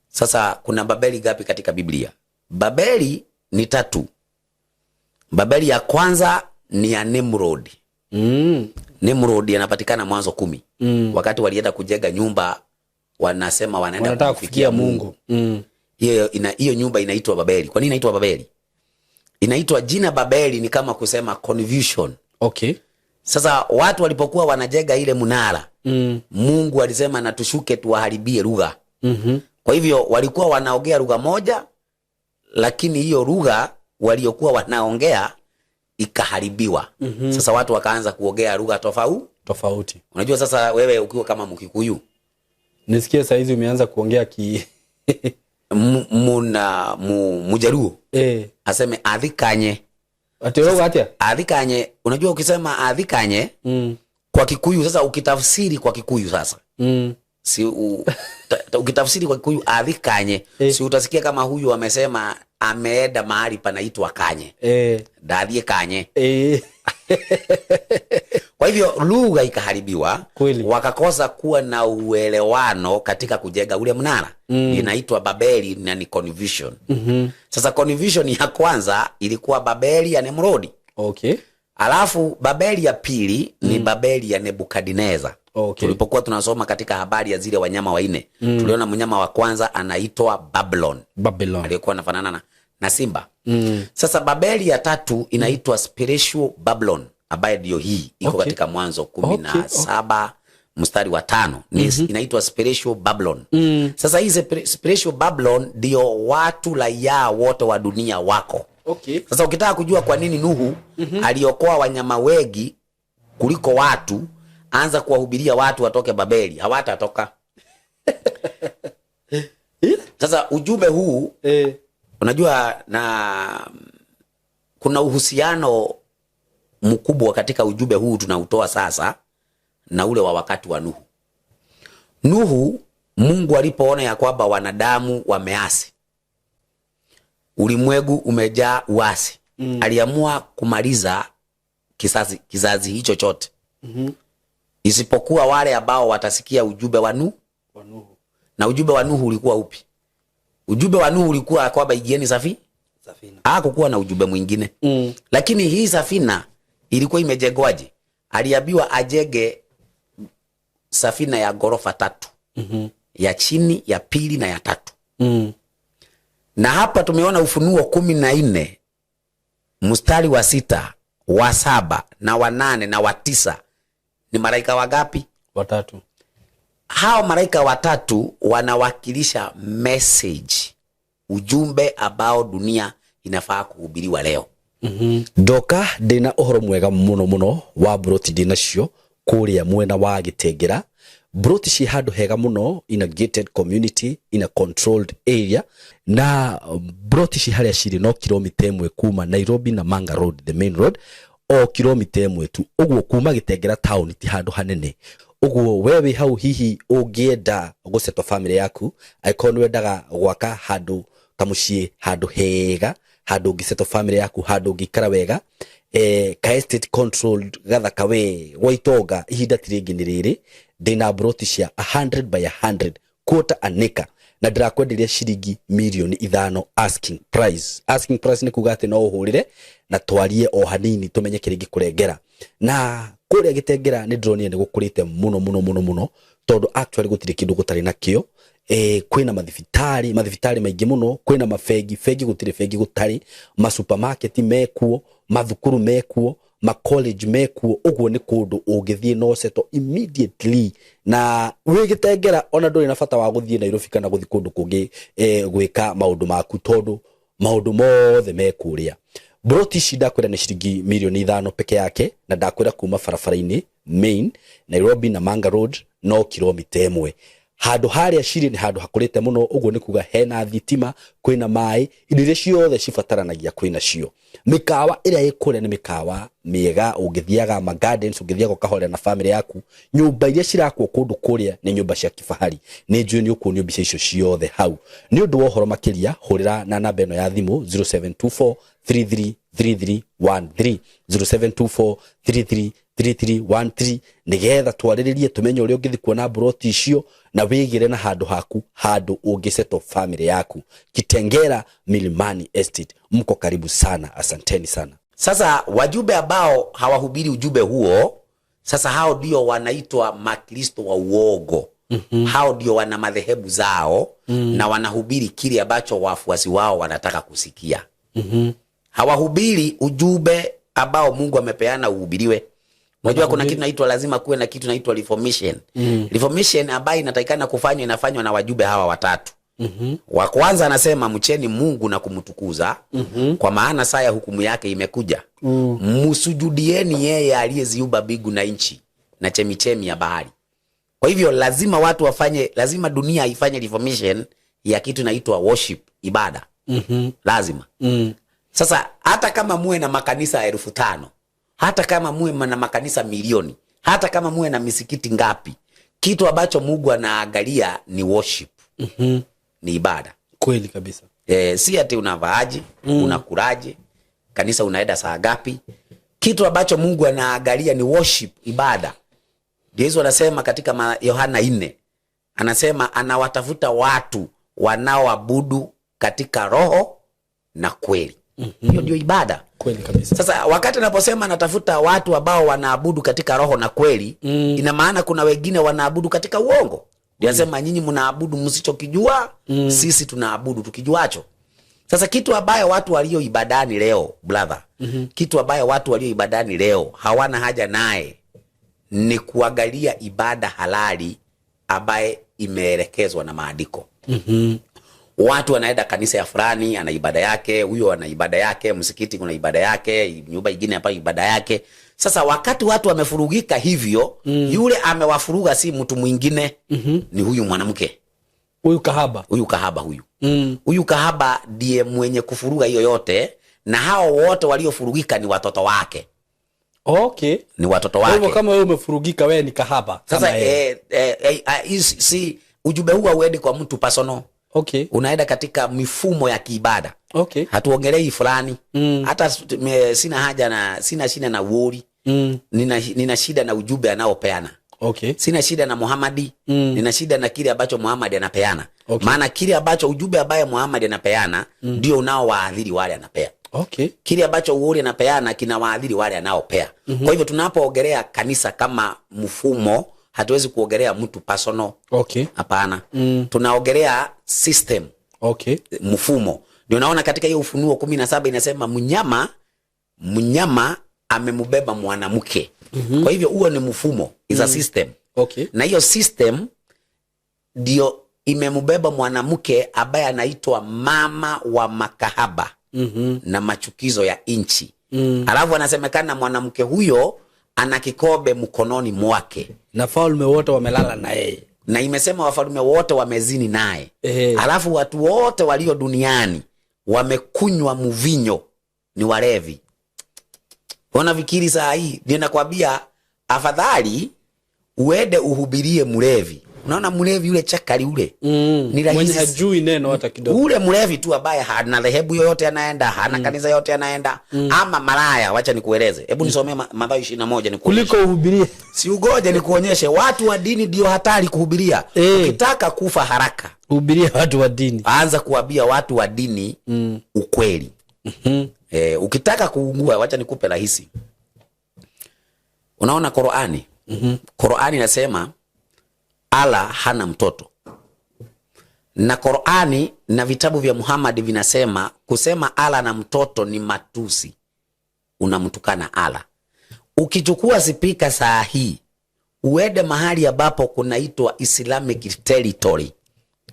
Sasa kuna Babeli gapi katika Biblia? Babeli ni 3. Babeli ya kwanza ni ya Nimrod. Nimrod anapatikana Mwanzo 10. Wakati walienda kujenga nyumba, wanasema wanaenda wanataka kumfikia kufikia Mungu. Hiyo nyumba inaitwa Babeli. Kwa nini inaitwa Babeli? Inaitwa jina Babeli ni kama kusema confusion. Sasa watu walipokuwa wanajenga ile mnara, Mungu alisema na tushuke tuwaharibie lugha. Kwa hivyo walikuwa wanaongea lugha moja, lakini hiyo lugha waliokuwa wanaongea ikaharibiwa. Sasa watu wakaanza kuongea lugha tofauti. Tofauti. Unajua sasa wewe ukiwa kama Mkikuyu, nisikie saa hizi umeanza kuongea ki Mjaluo. Aseme athikanye. Ati wewe atia? Athikanye. Unajua ukisema athikanye, kwa Kikuyu sasa ukitafsiri kwa Kikuyu sasa. Si ukitafsiri kwa Kikuyu athikanye, si utasikia kama huyu amesema ameenda mahali panaitwa Kanye. Ndathie Kanye. Kwa hivyo lugha ikaharibiwa, wakakosa kuwa na uelewano katika kujenga ule mnara. Inaitwa Babeli na ni confusion. Sasa confusion ya kwanza ilikuwa Babeli ya Nimrodi. Alafu Babeli ya pili ni Babeli ya Nebukadneza. Tulipokuwa tunasoma katika habari ya zile wanyama wanne, tuliona mnyama wa kwanza anaitwa Babylon. Babylon. Aliyekuwa anafanana na simba. Sasa Babeli ya tatu inaitwa spiritual Babylon, ambayo ndio hii iko katika Mwanzo kumi na saba mstari wa 5. Ni inaitwa spiritual Babylon. Sasa hii spiritual Babylon ndio watu raia wote wa dunia wako. Sasa ukitaka kujua kwa nini Nuhu aliokoa wanyama wengi kuliko watu, anza kuwahubiria watu watoke Babeli, hawatatoka. Sasa ujumbe huu unajua, na kuna uhusiano mkubwa katika ujumbe huu tunautoa sasa na ule wa wakati wa Nuhu. Nuhu, Mungu alipoona ya kwamba wanadamu wameasi, ulimwengu umejaa uasi, aliamua kumaliza kizazi hicho chote, isipokuwa wale ambao watasikia ujumbe wa Nuhu. Wa Nuhu. Na ujumbe wa Nuhu ulikuwa upi? Ujumbe wa Nuhu ulikuwa kwamba ingieni Safina. Hakukuwa na ujumbe mwingine. Lakini hii safina ilikuwa imejengwaje? Aliambiwa ajenge safina ya ghorofa 3. Ya chini, ya pili na ya 3. Na hapa tumeona Ufunuo 14 mstari wa 6, wa 7 na wa 8 na wa 9. Ni malaika wangapi? Watatu. Hao malaika watatu wanawakilisha message, ujumbe ambao dunia inafaa kuhubiriwa leo. Ndoka ndina uhoro mwega muno muno wa broti ndinacio kuria mwena wa Gitengera. Broti ci handu hega muno in a gated community in a controlled area, na broti ci haria ciri no kilomita 1 kuma Nairobi na Manga Road, the main road, o kilomita 1 tu uguo kuma Gitengera town ti handu hanene. Uguo we wi hau hihi ungienda gusetwa family yaku, angĩkorwo nĩ wendaga gwaka handu kamuciĩ, handu hega, handu ũngĩsettle family yaku, handu ũngĩikara wega, ka estate controlled gathaka we gwa itonga, ihinda ti rĩngĩ nĩ rĩrĩ. Ndĩna broti cia 100 by 100 quarter an acre, na ndĩrakwenderia ciringi mirioni 5 asking price. Asking price nĩ kuga atĩ no ũhũrĩre na twarie o hanini tũmenye kĩrĩa ingĩkũrengera. Na kũrĩa Gĩtengera nĩ ndĩronire nĩ gũkũrĩte mũno mũno mũno mũno, tondũ actually gũtirĩ kĩndũ gũtarĩ nakĩo. Kwĩna mathibitarĩ, mathibitarĩ maingĩ mũno, kwĩna mabengi, bengi gũtirĩ bengi gũtarĩ, masupermarket mekuo, mathukuru mekuo, ma college mekuo. Ũguo nĩ kũndũ ũngĩthiĩ no settle immediately, na wĩ Gĩtengera ona ndũrĩ na bata wa gũthiĩ Nairobi kana gũthiĩ kũndũ kũngĩ, gwĩka maũndũ maku, tondũ maũndũ mothe me kũrĩa. Broti ici ndakwĩra nĩ ciringi mirioni 5 peke yake, na ndakwĩra kuma barabara-inĩ main Nairobi na Manga Road no kilomita 1. Handũ harĩa cirĩ nĩ handũ hakũrĩte mũno, ũguo nĩ kuga hena thitima, kwĩna maĩ, indo iria ciothe cibataranagia kwĩna cio. Mĩkawa ĩrĩa ĩ kũrĩa nĩ mĩkawa mĩega, ũngĩthiaga ma gardens, ũngĩthiaga ũkahorera na family yaku. Nyũmba iria cirakwo kũndũ kũrĩa nĩ nyũmba cia kifahari. Nĩ njũĩ nĩ ũkuonio mbica icio ciothe hau. Nĩ ũndũ wa ũhoro makĩria, hũrĩra na namba ĩno ya thimũ 0724 333313, 0724 333313, nĩgetha twarĩrĩrie tũmenye ũrĩa ũngĩthiĩ kuona broti icio na wĩgĩre na handũ haku, handũ ũngĩsettle family yaku. Kitengera Milimani Estate, mko karibu sana, asanteni sana. Sasa wajumbe ambao hawahubiri ujumbe huo, sasa hao ndio wanaitwa makristo wa uongo. Hao ndio wana madhehebu zao, na wanahubiri kile ambacho wafuasi wao wanataka kusikia. Hawahubiri ujumbe ambao Mungu amepeana uhubiriwe. Unajua kuna kitu naitwa, lazima kuwe na kitu naitwa reformation. Reformation ambayo inatakikana kufanywa, inafanywa na wajumbe hawa watatu. Wa kwanza anasema mcheni Mungu na kumtukuza, kwa maana saa ya hukumu yake imekuja. Msujudieni yeye aliyeziumba mbingu na nchi na chemichemi ya bahari. Kwa hivyo lazima watu wafanye, lazima dunia ifanye reformation ya kitu inaitwa worship, ibada. Lazima. Sasa hata kama muwe na makanisa 5,000, hata kama muwe na makanisa milioni, hata kama muwe na misikiti ngapi, kitu ambacho Mungu anaangalia ni worship. Ni ibada. Kweli kabisa. Si ati unavaaje, unakulaje, kanisa unaenda saa ngapi. Kitu ambacho Mungu anaangalia ni worship, ibada. Yesu anasema katika Yohana 4, anasema anawatafuta watu wanaoabudu katika roho na kweli. Hiyo ndio ibada. Kweli kabisa. Sasa wakati anaposema anatafuta watu ambao wanaabudu katika roho na kweli, ina maana kuna wengine wanaabudu katika uongo. Ndio anasema nyinyi mnaabudu msichokijua, sisi tunaabudu tukijuacho. Sasa kitu ambayo watu walio ibadani leo, brother, kitu ambayo watu walio ibadani leo hawana haja naye ni kuangalia ibada halali ambaye imeelekezwa na maandiko. Watu wanaenda kanisa ya fulani, ana ibada yake, huyo ana ibada yake, msikiti kuna ibada yake, nyumba ingine hapa ibada yake. Sasa wakati watu wamefurugika hivyo, yule amewafuruga si mtu mwingine, ni huyu mwanamke. Huyu kahaba. Huyu kahaba huyu. Huyu kahaba ndiye mwenye kufuruga hiyo yote, na hao wote waliofurugika ni watoto wake. Ni watoto Kwa hivyo wake. kama wewe umefurugika, wewe ni kahaba. Sasa kama yeye. si ujumbe huu hauendi kwa mtu personal. Unaenda katika mifumo ya kiibada. Hatuongelei fulani. Hata sina haja na sina shida na uori. Nina shida na ujumbe anaopeana. Sina shida na Muhamadi. Nina shida na kile ambacho Muhamadi anapeana. Maana kile ambacho ujumbe ambaye Muhamadi anapeana ndio unaowaadhiri wale anapea. Kile ambacho uori anapeana kinawaadhiri wale anaopea. Kwa hivyo tunapoogelea kanisa kama mfumo, hatuwezi kuongelea mtu personal. Hapana. Tunaongelea system. Mfumo. Ndio naona katika hiyo Ufunuo 17 inasema mnyama amembeba mwanamke. Kwa hivyo huo ni mfumo, is a system. Na hiyo system ndio imembeba mwanamke ambaye anaitwa mama wa makahaba na machukizo ya nchi. Alafu anasemekana mwanamke huyo ana kikombe mkononi mwake. Na falme wote wamelala na yeye. Na imesema wafalme wote wamezini naye. Alafu watu wote walio duniani wamekunywa mvinyo, ni walevi. Unafikiri saa hii ndio nakwambia afadhali uende uhubirie mlevi. Unaona mlevi yule chakari ule. Ni rahisi. Mwenye hajui neno hata kidogo. Ule mlevi tu ambaye hana dhehebu yoyote anaenda, hana kanisa yoyote anaenda, ama malaya, wacha nikueleze. Hebu nisomee Mathayo 21 nikuonyeshe. Kuliko uhubirie. Si ugoje nikuonyeshe, watu wa dini ndio hatari kuhubiria. Ukitaka kufa haraka, Hubiria watu wa dini. Anza kuambia watu wa dini ukweli. Ukitaka kuungua, wacha nikupe rahisi. Unaona Qur'ani? Qur'ani inasema Allah hana mtoto. Na Qur'ani na vitabu vya Muhammad vinasema kusema Allah na mtoto ni matusi. Unamtukana Allah. Ukichukua sipika saa hii, uende mahali ambapo kunaitwa Islamic territory.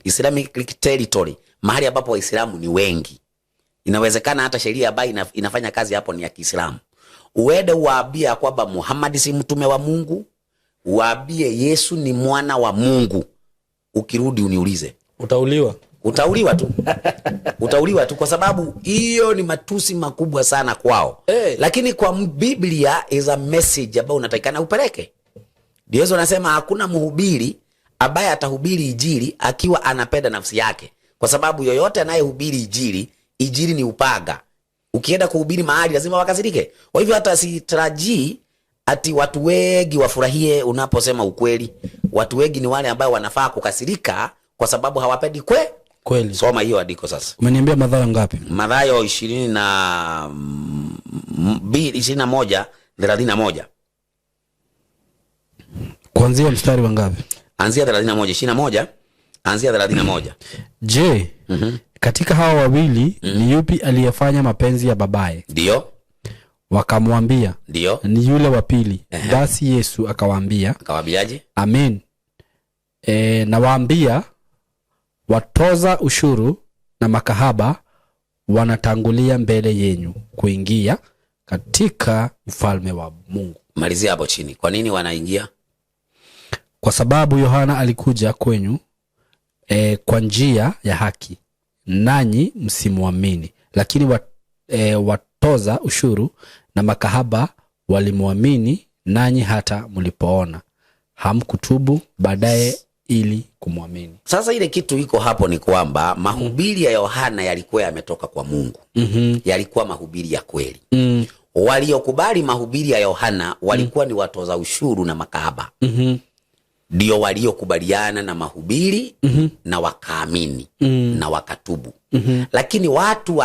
Islamic territory, mahali ambapo Waislamu ni wengi. Inawezekana hata sheria ambayo inafanya kazi hapo ni ya Kiislamu. Uende uwaambie kwamba Muhammad si mtume wa Mungu, uwaambie Yesu ni mwana wa Mungu. Ukirudi uniulize. Utauliwa. Utauliwa tu. Utauliwa tu kwa sababu hiyo ni matusi makubwa sana kwao. Lakini kwa Biblia is a message ambayo unatakikana upeleke. Ndio Yesu anasema hakuna mhubiri ambaye atahubiri injili akiwa anapenda nafsi yake. Kwa sababu yoyote anayehubiri injili, injili ni upaga. Ukienda kuhubiri mahali lazima wakasirike. Kwa hivyo hata sitarajii ati watu wengi wafurahie unaposema ukweli. Watu wengi ni wale ambao wanafaa kukasirika kwa sababu hawapendi kweli. Soma hiyo andiko sasa. Umeniambia Mathayo ngapi? Mathayo ishirini na mbili, ishirini na moja, thelathini na moja. Kuanzia mstari wa ngapi? Anzia 31, 21, anzia 31. Je, katika hawa wawili ni yupi aliyefanya mapenzi ya babaye? Ndio. Wakamwambia, Ndio. ni yule wa pili. Basi Yesu akawaambia, Akawaambiaje? Amen. Nawaambia watoza ushuru na makahaba wanatangulia mbele yenyu kuingia katika ufalme wa Mungu. Malizia hapo chini. Kwa nini wanaingia? Kwa sababu Yohana alikuja kwenyu kwa njia ya haki, nanyi msimwamini. Lakini watoza ushuru na makahaba walimwamini, nanyi hata mlipoona hamkutubu baadaye ili kumwamini. Sasa ile kitu iko hapo ni kwamba mahubiri ya Yohana yalikuwa yametoka kwa Mungu. Yalikuwa mahubiri ya kweli. Waliokubali mahubiri ya Yohana walikuwa ni watoza ushuru na makahaba. Ndio waliokubaliana na mahubiri na wakaamini na wakatubu. Lakini watu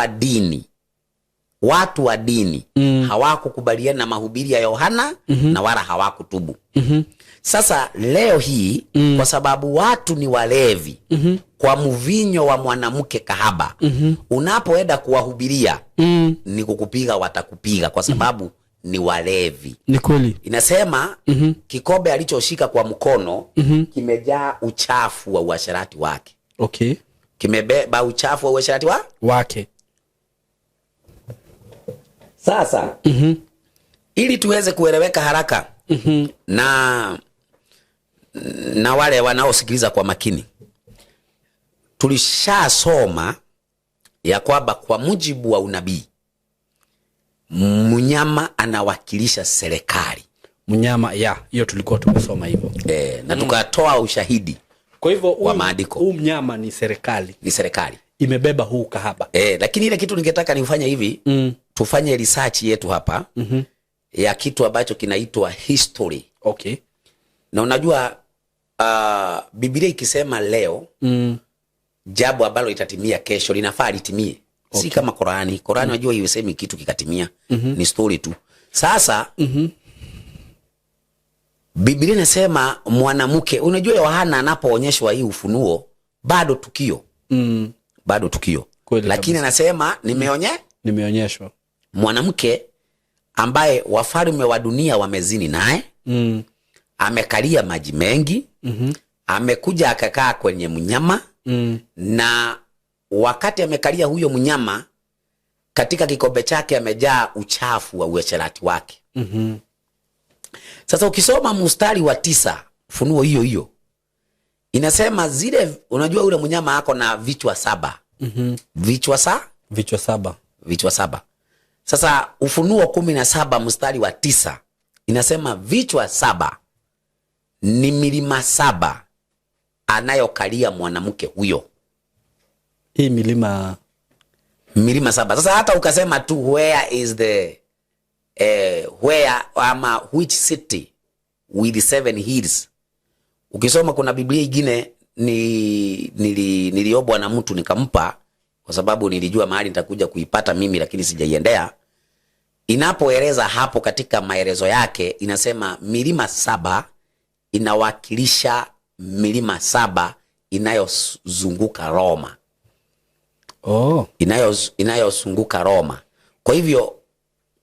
wa dini hawakukubaliana na mahubiri ya Yohana na wala hawakutubu. Sasa leo hii kwa sababu watu ni walevi kwa mvinyo wa mwanamke kahaba, unapoenda kuwahubiria ni kukupiga, watakupiga kwa sababu ni walevi. Ni kweli. Inasema kikombe alichoshika kwa mkono kimejaa uchafu wa uasherati wake. Kimebeba uchafu wa uasherati wa wake. Sasa ili tuweze kueleweka haraka na wale wanaosikiliza kwa makini, tulishasoma ya kwamba kwa mujibu wa unabii mnyama anawakilisha serikali. Mnyama, ya, hiyo tulikuwa tumesoma hivyo. Na tukatoa ushahidi Kwa hivyo wa maandiko. Huu mnyama ni serikali. Ni serikali imebeba huu kahaba. Lakini ile kitu ningetaka nifanye hivi, tufanye research yetu hapa ya kitu ambacho kinaitwa history. Na unajua Biblia ikisema leo jambo ambalo litatimia kesho linafaa litimie. Si kama Korani. Korani unajua haisemi kitu kikatimia. Ni story tu. Sasa Biblia inasema mwanamke, unajua Yohana anapoonyeshwa hii ufunuo bado tukio. Bado tukio. Kweli Lakini kabisa. anasema Nimeonyeshwa mwanamke ambaye wafalme wa dunia wamezini naye. Amekalia maji mengi. Amekuja akakaa kwenye mnyama. Na wakati amekalia huyo mnyama, katika kikombe chake amejaa uchafu wa uasherati wake. Sasa ukisoma mstari wa 9, Ufunuo hiyo hiyo, inasema zile, unajua yule mnyama ako na vichwa 7. Vichwa Vichwa 7. Vichwa 7. Sasa Ufunuo 17 mstari wa 9 inasema vichwa 7 ni milima 7 anayokalia mwanamke huyo. Hii milima Milima 7. Sasa hata ukasema tu where is the where ama which city with 7 hills. Ukisoma kuna Biblia ingine niliobwa na mtu nikampa kwa sababu nilijua mahali nitakuja kuipata mimi lakini sijaiendea. Inapoeleza hapo katika maelezo yake inasema milima 7 inawakilisha milima 7 inayozunguka Roma. Inayozunguka Roma. Kwa hivyo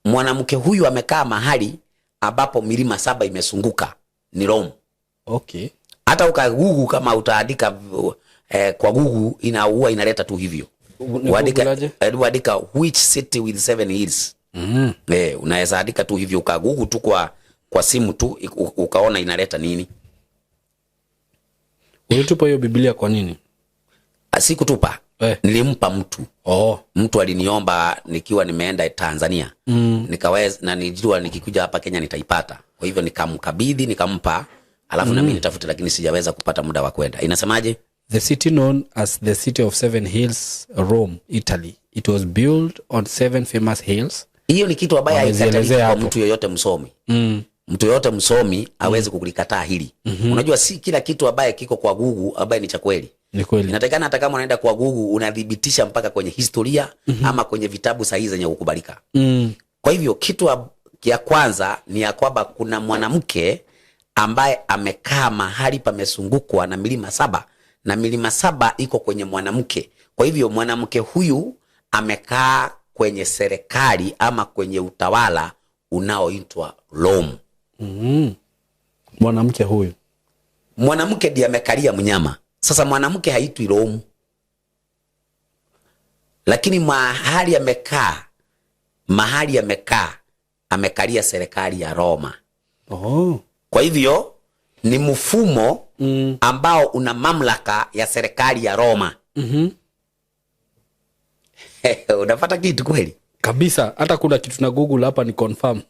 mwanamke huyu amekaa mahali ambapo milima 7 imezunguka ni Rome. Hata uka Google kama utaandika kwa Google inaua inaleta tu hivyo. Ni Uandika, Google aje? uandika which city with 7 hills. Unaweza andika tu hivyo uka Google tu kwa simu tu ukaona inaleta nini. Ulitupa hiyo Biblia kwa nini? Sikutupa. Nilimpa mtu. Mtu aliniomba nikiwa nimeenda Tanzania. Nikaweza, na nilijua nikikuja hapa Kenya nitaipata. Kwa hivyo nikamkabidhi, nikampa, alafu na mimi nitafute, lakini sijaweza kupata muda wa kwenda. Inasemaje? The city known as the city of 7 hills, Rome, Italy. It was built on 7 famous hills. Hiyo ni kitu ambayo Wamezielezea haikataliki kwa hapo. mtu yoyote msomi. Mtu yoyote msomi hawezi kukulikataa hili. Unajua si kila kitu ambaye kiko kwa Google ambaye ni cha kweli. Ni kweli. Inatakikana hata kama unaenda kwa Google unadhibitisha mpaka kwenye historia ama kwenye vitabu sahihi zenye kukubalika. Kwa hivyo kitu ya kwanza ni ya kwamba kuna mwanamke ambaye amekaa mahali pamezungukwa na milima 7 na milima 7 iko kwenye mwanamke. Kwa hivyo mwanamke huyu amekaa kwenye serikali ama kwenye utawala unaoitwa Rome. Mwanamke huyu. Mwanamke ndiye amekalia mnyama. Sasa mwanamke haitwi Rome. Lakini mahali amekaa, amekalia serikali ya Roma. Kwa hivyo ni mfumo ambao una mamlaka ya serikali ya Roma. Unapata kitu kweli? Kabisa, hata kuna kitu na Google hapa ni confirm.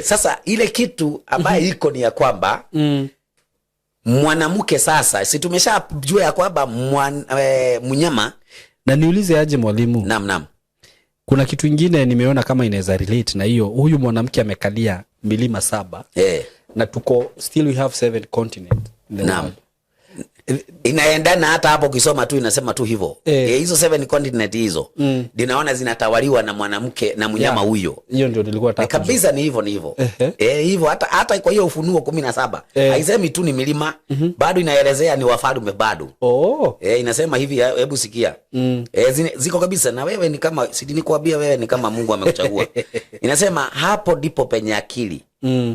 Sasa ile kitu ambayo iko ni ya kwamba mwanamke sasa, si tumeshajua ya kwamba mnyama. Na niulize aje mwalimu? Naam, naam. Kuna kitu ingine nimeona kama inaweza relate na hiyo. Huyu mwanamke amekalia milima 7. Na tuko still we have 7 continents in the world. Inaendana hata hapo ukisoma tu inasema tu hivyo. Hizo 7 continent hizo. Ninaona zinatawaliwa na mwanamke na mnyama huyo. Hiyo ndio nilikuwa nataka kujua. Kabisa ni hivyo, ni hivyo. Hivyo hata kwa hiyo Ufunuo 17. Haisemi tu ni milima, bado inaelezea ni wafalme bado. Inasema hivi, hebu sikia. Ziko kabisa na wewe ni kama si nikuambia wewe ni kama Mungu amekuchagua. Inasema hapo ndipo penye akili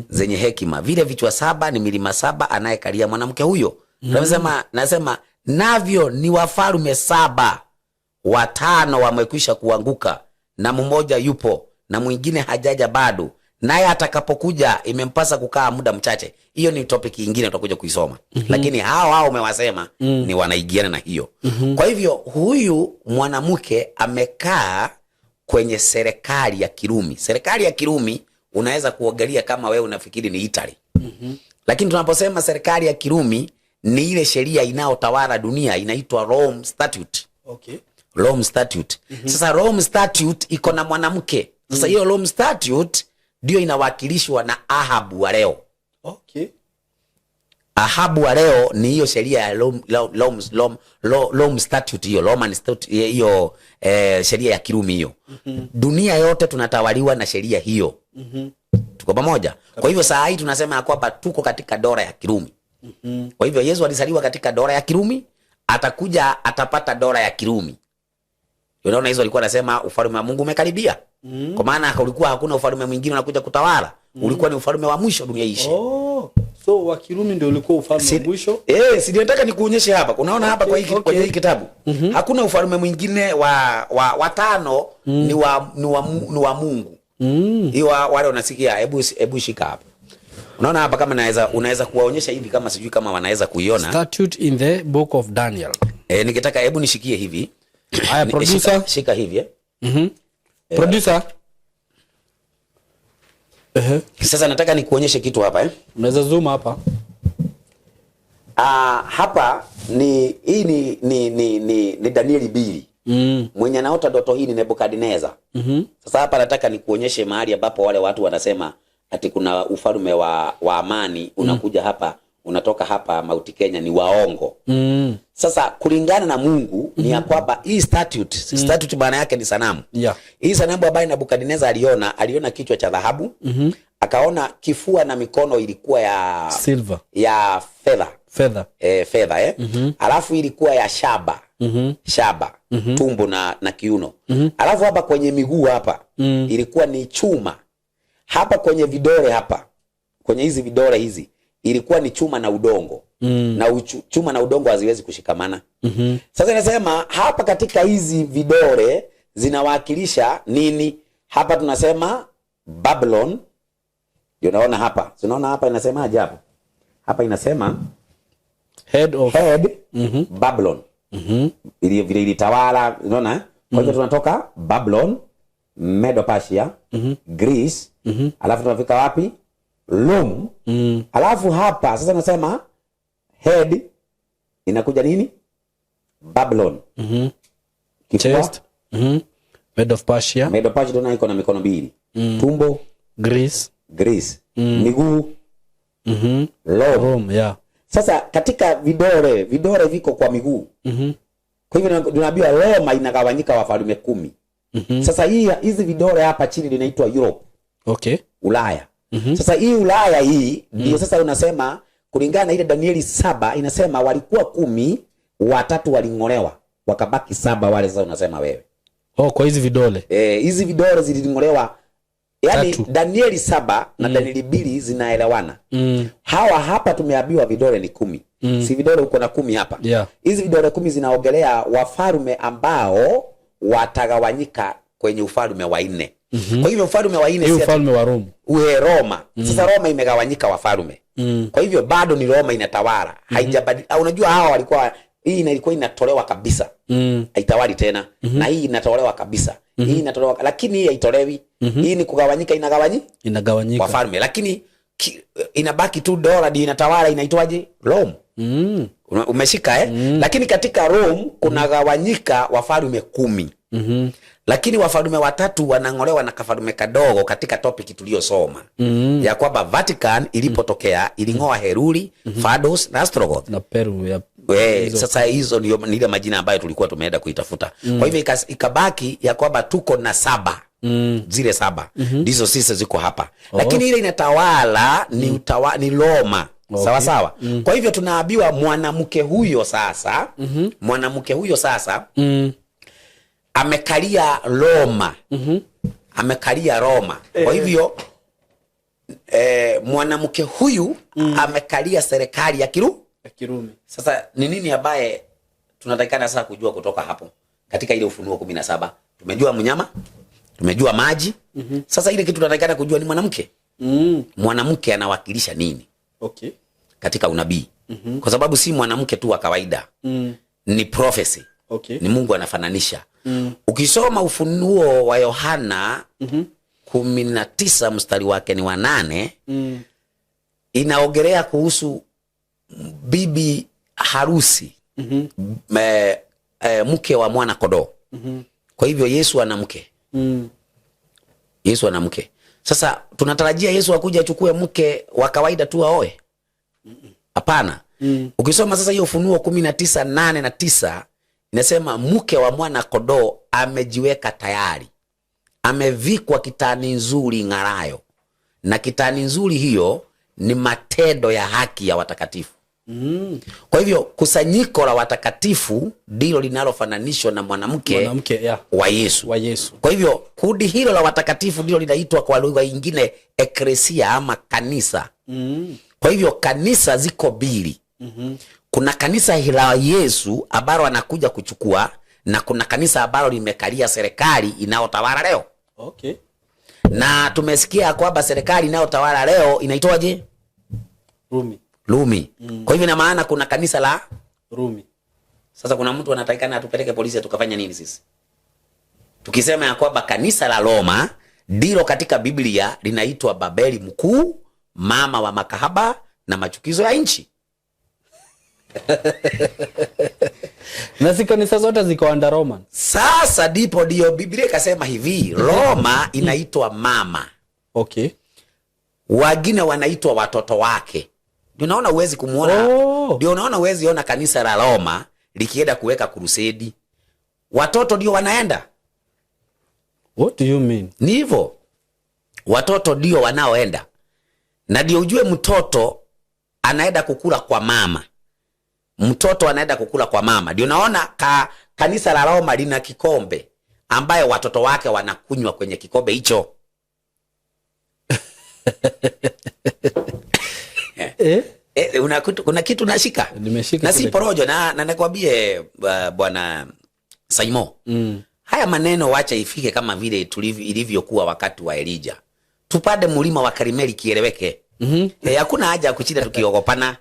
zenye hekima. Vile vichwa 7 ni milima 7 anayekalia mwanamke huyo. Nasema Navyo ni wafalume 7, 5 wamekwisha kuanguka, na mmoja yupo na mwingine hajaja bado, naye atakapokuja imempasa kukaa muda mchache. Hiyo ni topic nyingine tutakuja kuisoma. Lakini hao umewasema ni wanaigiana na hiyo. Kwa hivyo huyu mwanamke amekaa kwenye serikali ya Kirumi. Serikali ya Kirumi unaweza kuangalia kama wewe unafikiri ni Italy. Lakini tunaposema serikali ya Kirumi ni ile sheria inayotawala dunia, inaitwa Rome Statute. Rome Statute. Sasa Rome Statute iko na mwanamke. Sasa hiyo Rome Statute ndio inawakilishwa na Ahabu wa leo. Ahabu wa leo ni hiyo sheria ya Rome Statute, hiyo Roman Statute, hiyo sheria ya Kirumi hiyo. Dunia yote tunatawaliwa na sheria hiyo. Tuko pamoja? Kwa hivyo saa hii tunasema ya kwamba tuko katika dola ya Kirumi. Kwa hivyo Yesu alizaliwa katika dola ya Kirumi, atakuja atapata dola ya Kirumi. Unaona, Yesu alikuwa anasema ufalme wa Mungu umekaribia. Kwa maana kulikuwa hakuna ufalme mwingine unakuja kutawala. Ulikuwa ni ufalme wa mwisho dunia iishe. Oh, so wa Kirumi ndio ulikuwa ufalme wa mwisho? Si nataka nikuonyeshe hapa. Unaona hapa kwa hiki, kwa hiki kitabu. Hakuna ufalme mwingine wa watano ni wa Mungu. Hiyo wale unasikia, hebu shika hapa. Unaona hapa kama unaweza kuwaonyesha hivi, kama sijui kama wanaweza kuiona. Statute in the book of Daniel. Nikitaka hebu nishikie hivi. Haya, producer. Shika hivi. Producer. Sasa nataka nikuonyeshe kitu hapa. Unaweza zoom hapa. Hapa ni hii ni Danieli 2. Mwenye anaota ndoto hii ni Nebukadneza. Sasa hapa nataka nikuonyeshe mahali ambapo wale watu wanasema ati kuna ufalme wa amani unakuja hapa, unatoka hapa Mount Kenya, ni waongo. Sasa kulingana na Mungu ni ya kwamba hii statute maana yake ni sanamu. Hii sanamu ambayo Nebukadneza aliona kichwa cha dhahabu, akaona kifua na mikono ilikuwa ya silver, ya fedha. Fedha. Fedha. Alafu ilikuwa ya shaba. Shaba. Tumbo na kiuno. Alafu hapa kwenye miguu hapa ilikuwa ni chuma. Hapa kwenye vidole hapa, kwenye hizi vidole hizi ilikuwa ni chuma na udongo. Na chuma na udongo haziwezi kushikamana. Sasa inasema hapa katika hizi vidole zinawakilisha nini? Hapa tunasema Babylon. Ndio unaona hapa. Unaona hapa inasemaje hapo? Hapa inasema head of head Babylon. Ili vile ilitawala, unaona? Kwa hiyo tunatoka Babylon, Medo-Persia, Greece, alafu tunafika wapi? Rome. Alafu hapa sasa nasema head inakuja nini? Babylon. Kifua? Chest. Medo of Persia. Medo Persia tuna iko na mikono mbili. Tumbo Greece. Greece. Miguu Rome. Rome, yeah. Sasa katika vidole viko kwa miguu. Kwa hivyo tunaambiwa Roma inagawanyika wafalme 10. Sasa hizi vidole hapa chini linaitwa Europe. Ulaya. Sasa hii Ulaya hii ndio sasa unasema kulingana na ile Danieli 7 inasema walikuwa 10, 3 walingolewa, wakabaki 7 wale. Sasa unasema wewe. Oh, kwa hizi vidole. Hizi vidole zilingolewa. Yaani 3. Danieli 7 na Danieli 2 zinaelewana. Hawa hapa tumeambiwa vidole ni 10. Si vidole uko na 10 hapa. Hizi vidole 10 zinaongelea wafalme ambao watagawanyika kwenye ufalme wa 4. Kwa hivyo ufalme wa 4 Ni si ati ufalme wa Roma. Uwe Roma. Sasa Roma imegawanyika wafalme. Kwa hivyo bado ni Roma inatawala. Haijabadilika. Unajua hawa walikuwa hii ilikuwa inatolewa kabisa. Haitawali tena. Na hii inatolewa kabisa. Hii inatolewa, lakini hii haitolewi. Hii ni kugawanyika, Inagawanyika. Wafalme, lakini inabaki tu dola ndio inatawala, inaitwaje? Rome. Umeshika? Lakini katika Rome kunagawanyika wafalme 10. Lakini wafalme 3 wanangolewa na kafalme kadogo katika topic tuliyosoma. Ya kwamba Vatican ilipotokea ilingoa Heruli, Fados na Ostrogoth. Na Peru ya hizo. Sasa hizo ndio ni ile majina ambayo tulikuwa tumeenda kuitafuta. Kwa hivyo ikabaki ya kwamba tuko na 7. Zile 7 ndizo sisi ziko hapa. Lakini ile inatawala ni ni Roma. Sawa sawa. Kwa hivyo tunaambiwa mwanamke huyo sasa, mwanamke huyo sasa amekalia Roma. Amekalia Roma. Kwa hivyo mwanamke huyu amekalia serikali ya Ya Kirumi. Sasa ni nini ambaye Tunatakikana sasa kujua kutoka hapo katika ile Ufunuo 17 tumejua mnyama, tumejua maji. Sasa ile kitu tunatakikana kujua ni mwanamke. Mwanamke anawakilisha nini katika unabii? Kwa sababu si mwanamke tu wa kawaida. Ni prophecy. Ni Mungu anafananisha. Ukisoma Ufunuo wa Yohana 19 mstari wake ni wa 8, inaongelea kuhusu bibi harusi, mke wa mwana kondoo. Kwa hivyo Yesu ana mke. Yesu ana mke. Sasa tunatarajia Yesu akuje achukue mke wa kawaida tu aoe? Hapana. Ukisoma sasa hiyo Ufunuo 19:8 na 9 inasema mke wa mwana kondoo amejiweka tayari, amevikwa kitani nzuri ng'arayo, na kitani nzuri hiyo ni matendo ya haki ya watakatifu. Kwa hivyo kusanyiko la watakatifu ndilo linalofananishwa na mwanamke, Mwanamke, yeah, wa Yesu. Wa Yesu. Kwa hivyo kundi hilo la watakatifu ndilo linaitwa kwa lugha nyingine eklesia ama kanisa. Kwa hivyo kanisa ziko mbili. Kuna kanisa la Yesu ambalo anakuja kuchukua na kuna kanisa ambalo limekalia serikali inayotawala leo. Na tumesikia kwamba serikali inayotawala leo inaitwaje? Rumi. Rumi. Kwa hivyo ina maana kuna kanisa la Rumi. Sasa kuna mtu anatakikana atupeleke polisi tukafanya nini sisi? Tukisema ya kwamba kanisa la Roma ndilo katika Biblia linaitwa Babeli mkuu, mama wa makahaba na machukizo ya nchi. Na si kanisa zote ziko under Roman. Sasa ndipo ndio Biblia ikasema hivi, Roma inaitwa mama. Wengine wanaitwa watoto wake. Ndio unaona huwezi kumuona. Ndio unaona huwezi ona kanisa la Roma likienda kuweka crusade. Watoto ndio wanaenda. What do you mean? Ni hivyo. Watoto ndio wanaoenda. Na ndio ujue mtoto anaenda kukula kwa mama. Mtoto anaenda kukula kwa mama. Ndio naona kanisa la Roma lina kikombe ambaye watoto wake wanakunywa kwenye kikombe hicho. Kuna kitu nashika. Nimeshika Na si kile. porojo, na nakwambie, bwana Saimo. Haya maneno wacha ifike kama vile ilivyokuwa wakati wa Elijah. Tupande mlima wa Karmeli kieleweke. Hakuna haja ya kuchinda tukiogopana.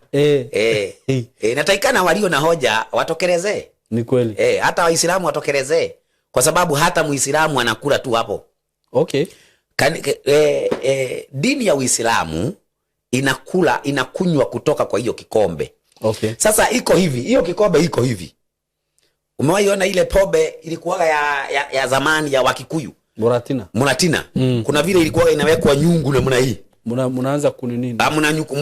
Natakikana walio na hoja watokelezee. Ni kweli. Hata Waislamu watokelezee. Kwa sababu hata Muislamu anakula tu hapo. Dini ya Uislamu inakunywa kutoka kwa hiyo kikombe. Sasa iko hivi, hiyo kikombe iko hivi. Umewahi ona ile pombe ilikuwa ya zamani ya Wakikuyu? Muratina. Muratina. Kuna vile ilikuwa inawekwa nyungu namna hii. Mnaanza kunini?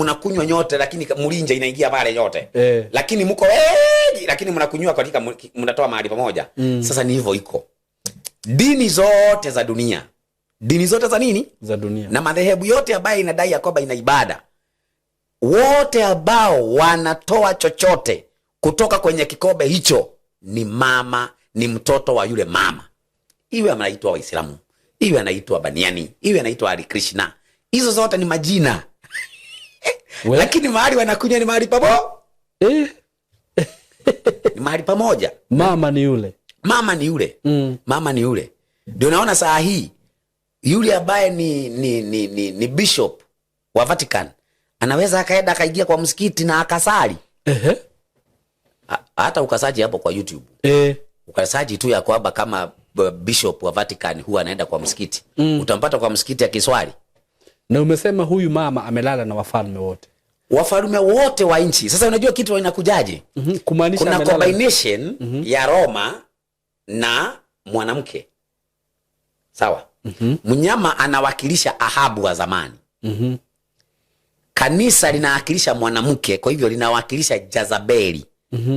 Mnakunywa nyote lakini mlinja inaingia pale yote. Lakini mko wengi lakini mnakunywa katika mnatoa mahali pamoja. Sasa ni hivyo iko. Dini zote za dunia. Dini zote za nini? Za dunia. Na madhehebu yote ambayo inadai ya kwamba ina ibada. Wote ambao wanatoa chochote kutoka kwenye kikombe hicho ni mama, ni mtoto wa yule mama. Iwe anaitwa Waislamu, iwe anaitwa Baniani, iwe anaitwa Hare Krishna. Hizo zote ni majina. Lakini mahali wanakunywa ni mahali pamoja. Ni mahali pamoja. Mama ni yule. Mama ni yule. Mama ni yule. Ndio naona saa hii yule ambaye ni bishop wa Vatican anaweza akaenda akaingia kwa msikiti na akasali. Hata ukasaji hapo kwa YouTube. Ukasaji tu ya kwamba kama bishop wa Vatican huwa anaenda kwa msikiti. Utampata kwa msikiti akiswali. Na umesema huyu mama amelala na wafalme wote. Wafalme wote wa nchi. Sasa unajua kitu inakujaje? Kumaanisha kuna amelala. combination ya Roma na mwanamke. Sawa? Mnyama anawakilisha Ahabu wa zamani. Kanisa linawakilisha mwanamke, kwa hivyo linawakilisha Jezebeli,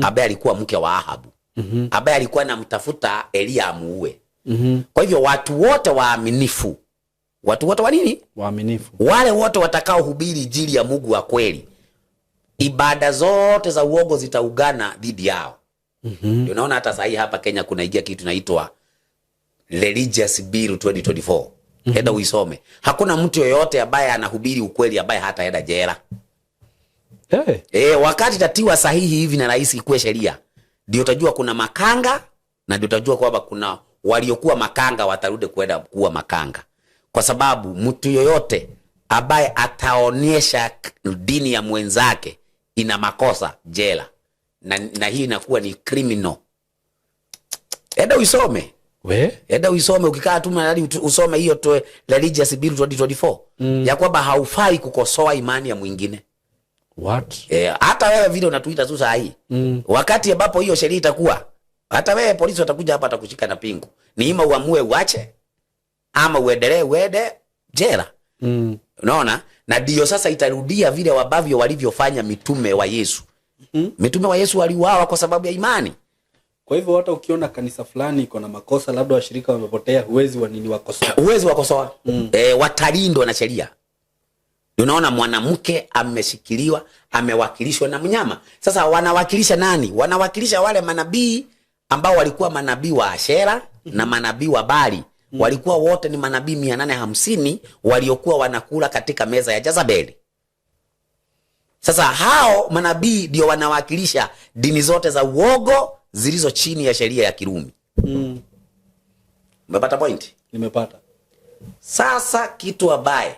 ambaye alikuwa mke wa Ahabu. Ambaye alikuwa anamtafuta Elia amuue. Kwa hivyo watu wote waaminifu, watu wote wa nini? Waaminifu. Wale wote watakaohubiri injili ya Mungu wa kweli, ibada zote za uongo zitaungana dhidi yao. Ndio unaona hata sasa hapa Kenya kunaingia kitu inaitwa Religious Bill 2024. Enda uisome. Hakuna mtu yoyote ambaye anahubiri ukweli ambaye hataenda jela. Wakati tatiwa sahihi hivi na rais ikuwe sheria, Ndio utajua kuna makanga na ndio utajua kwamba kuna waliokuwa makanga watarudi kwenda kuwa makanga, kwa sababu mtu yoyote ambaye ataonyesha dini ya mwenzake ina makosa, jela, na hii inakuwa ni criminal. Enda uisome. We. Enda uisome, ukikaa tu mahali usome hiyo to Religious Bill 2024 ya kwamba haufai kukosoa imani ya mwingine. What? Hata wewe vile unatuita tu saa hii, wakati ambapo hiyo sheria itakuwa, hata wewe polisi watakuja hapa, atakushika na pingu. Ni ima uamue uache ama uendelee uende jela. Unaona? Na ndio sasa itarudia vile ambavyo walivyofanya mitume wa Yesu. Mitume wa Yesu waliuawa kwa sababu ya imani. Kwa hivyo hata ukiona kanisa fulani iko na makosa, labda washirika wamepotea, huwezi wanini wakosoa. Huwezi wakosoa. Watalindwa na sheria. Unaona, mwanamke ameshikiliwa, amewakilishwa na mnyama. Sasa wanawakilisha nani? Wanawakilisha wale manabii ambao walikuwa manabii wa Ashera na manabii wa Bali. Walikuwa wote ni manabii 850 waliokuwa wanakula katika meza ya Jezebeli. Sasa hao manabii ndio wanawakilisha dini zote za uogo zilizo chini ya sheria ya Kirumi. Umepata point? Nimepata. Sasa kitu ambaye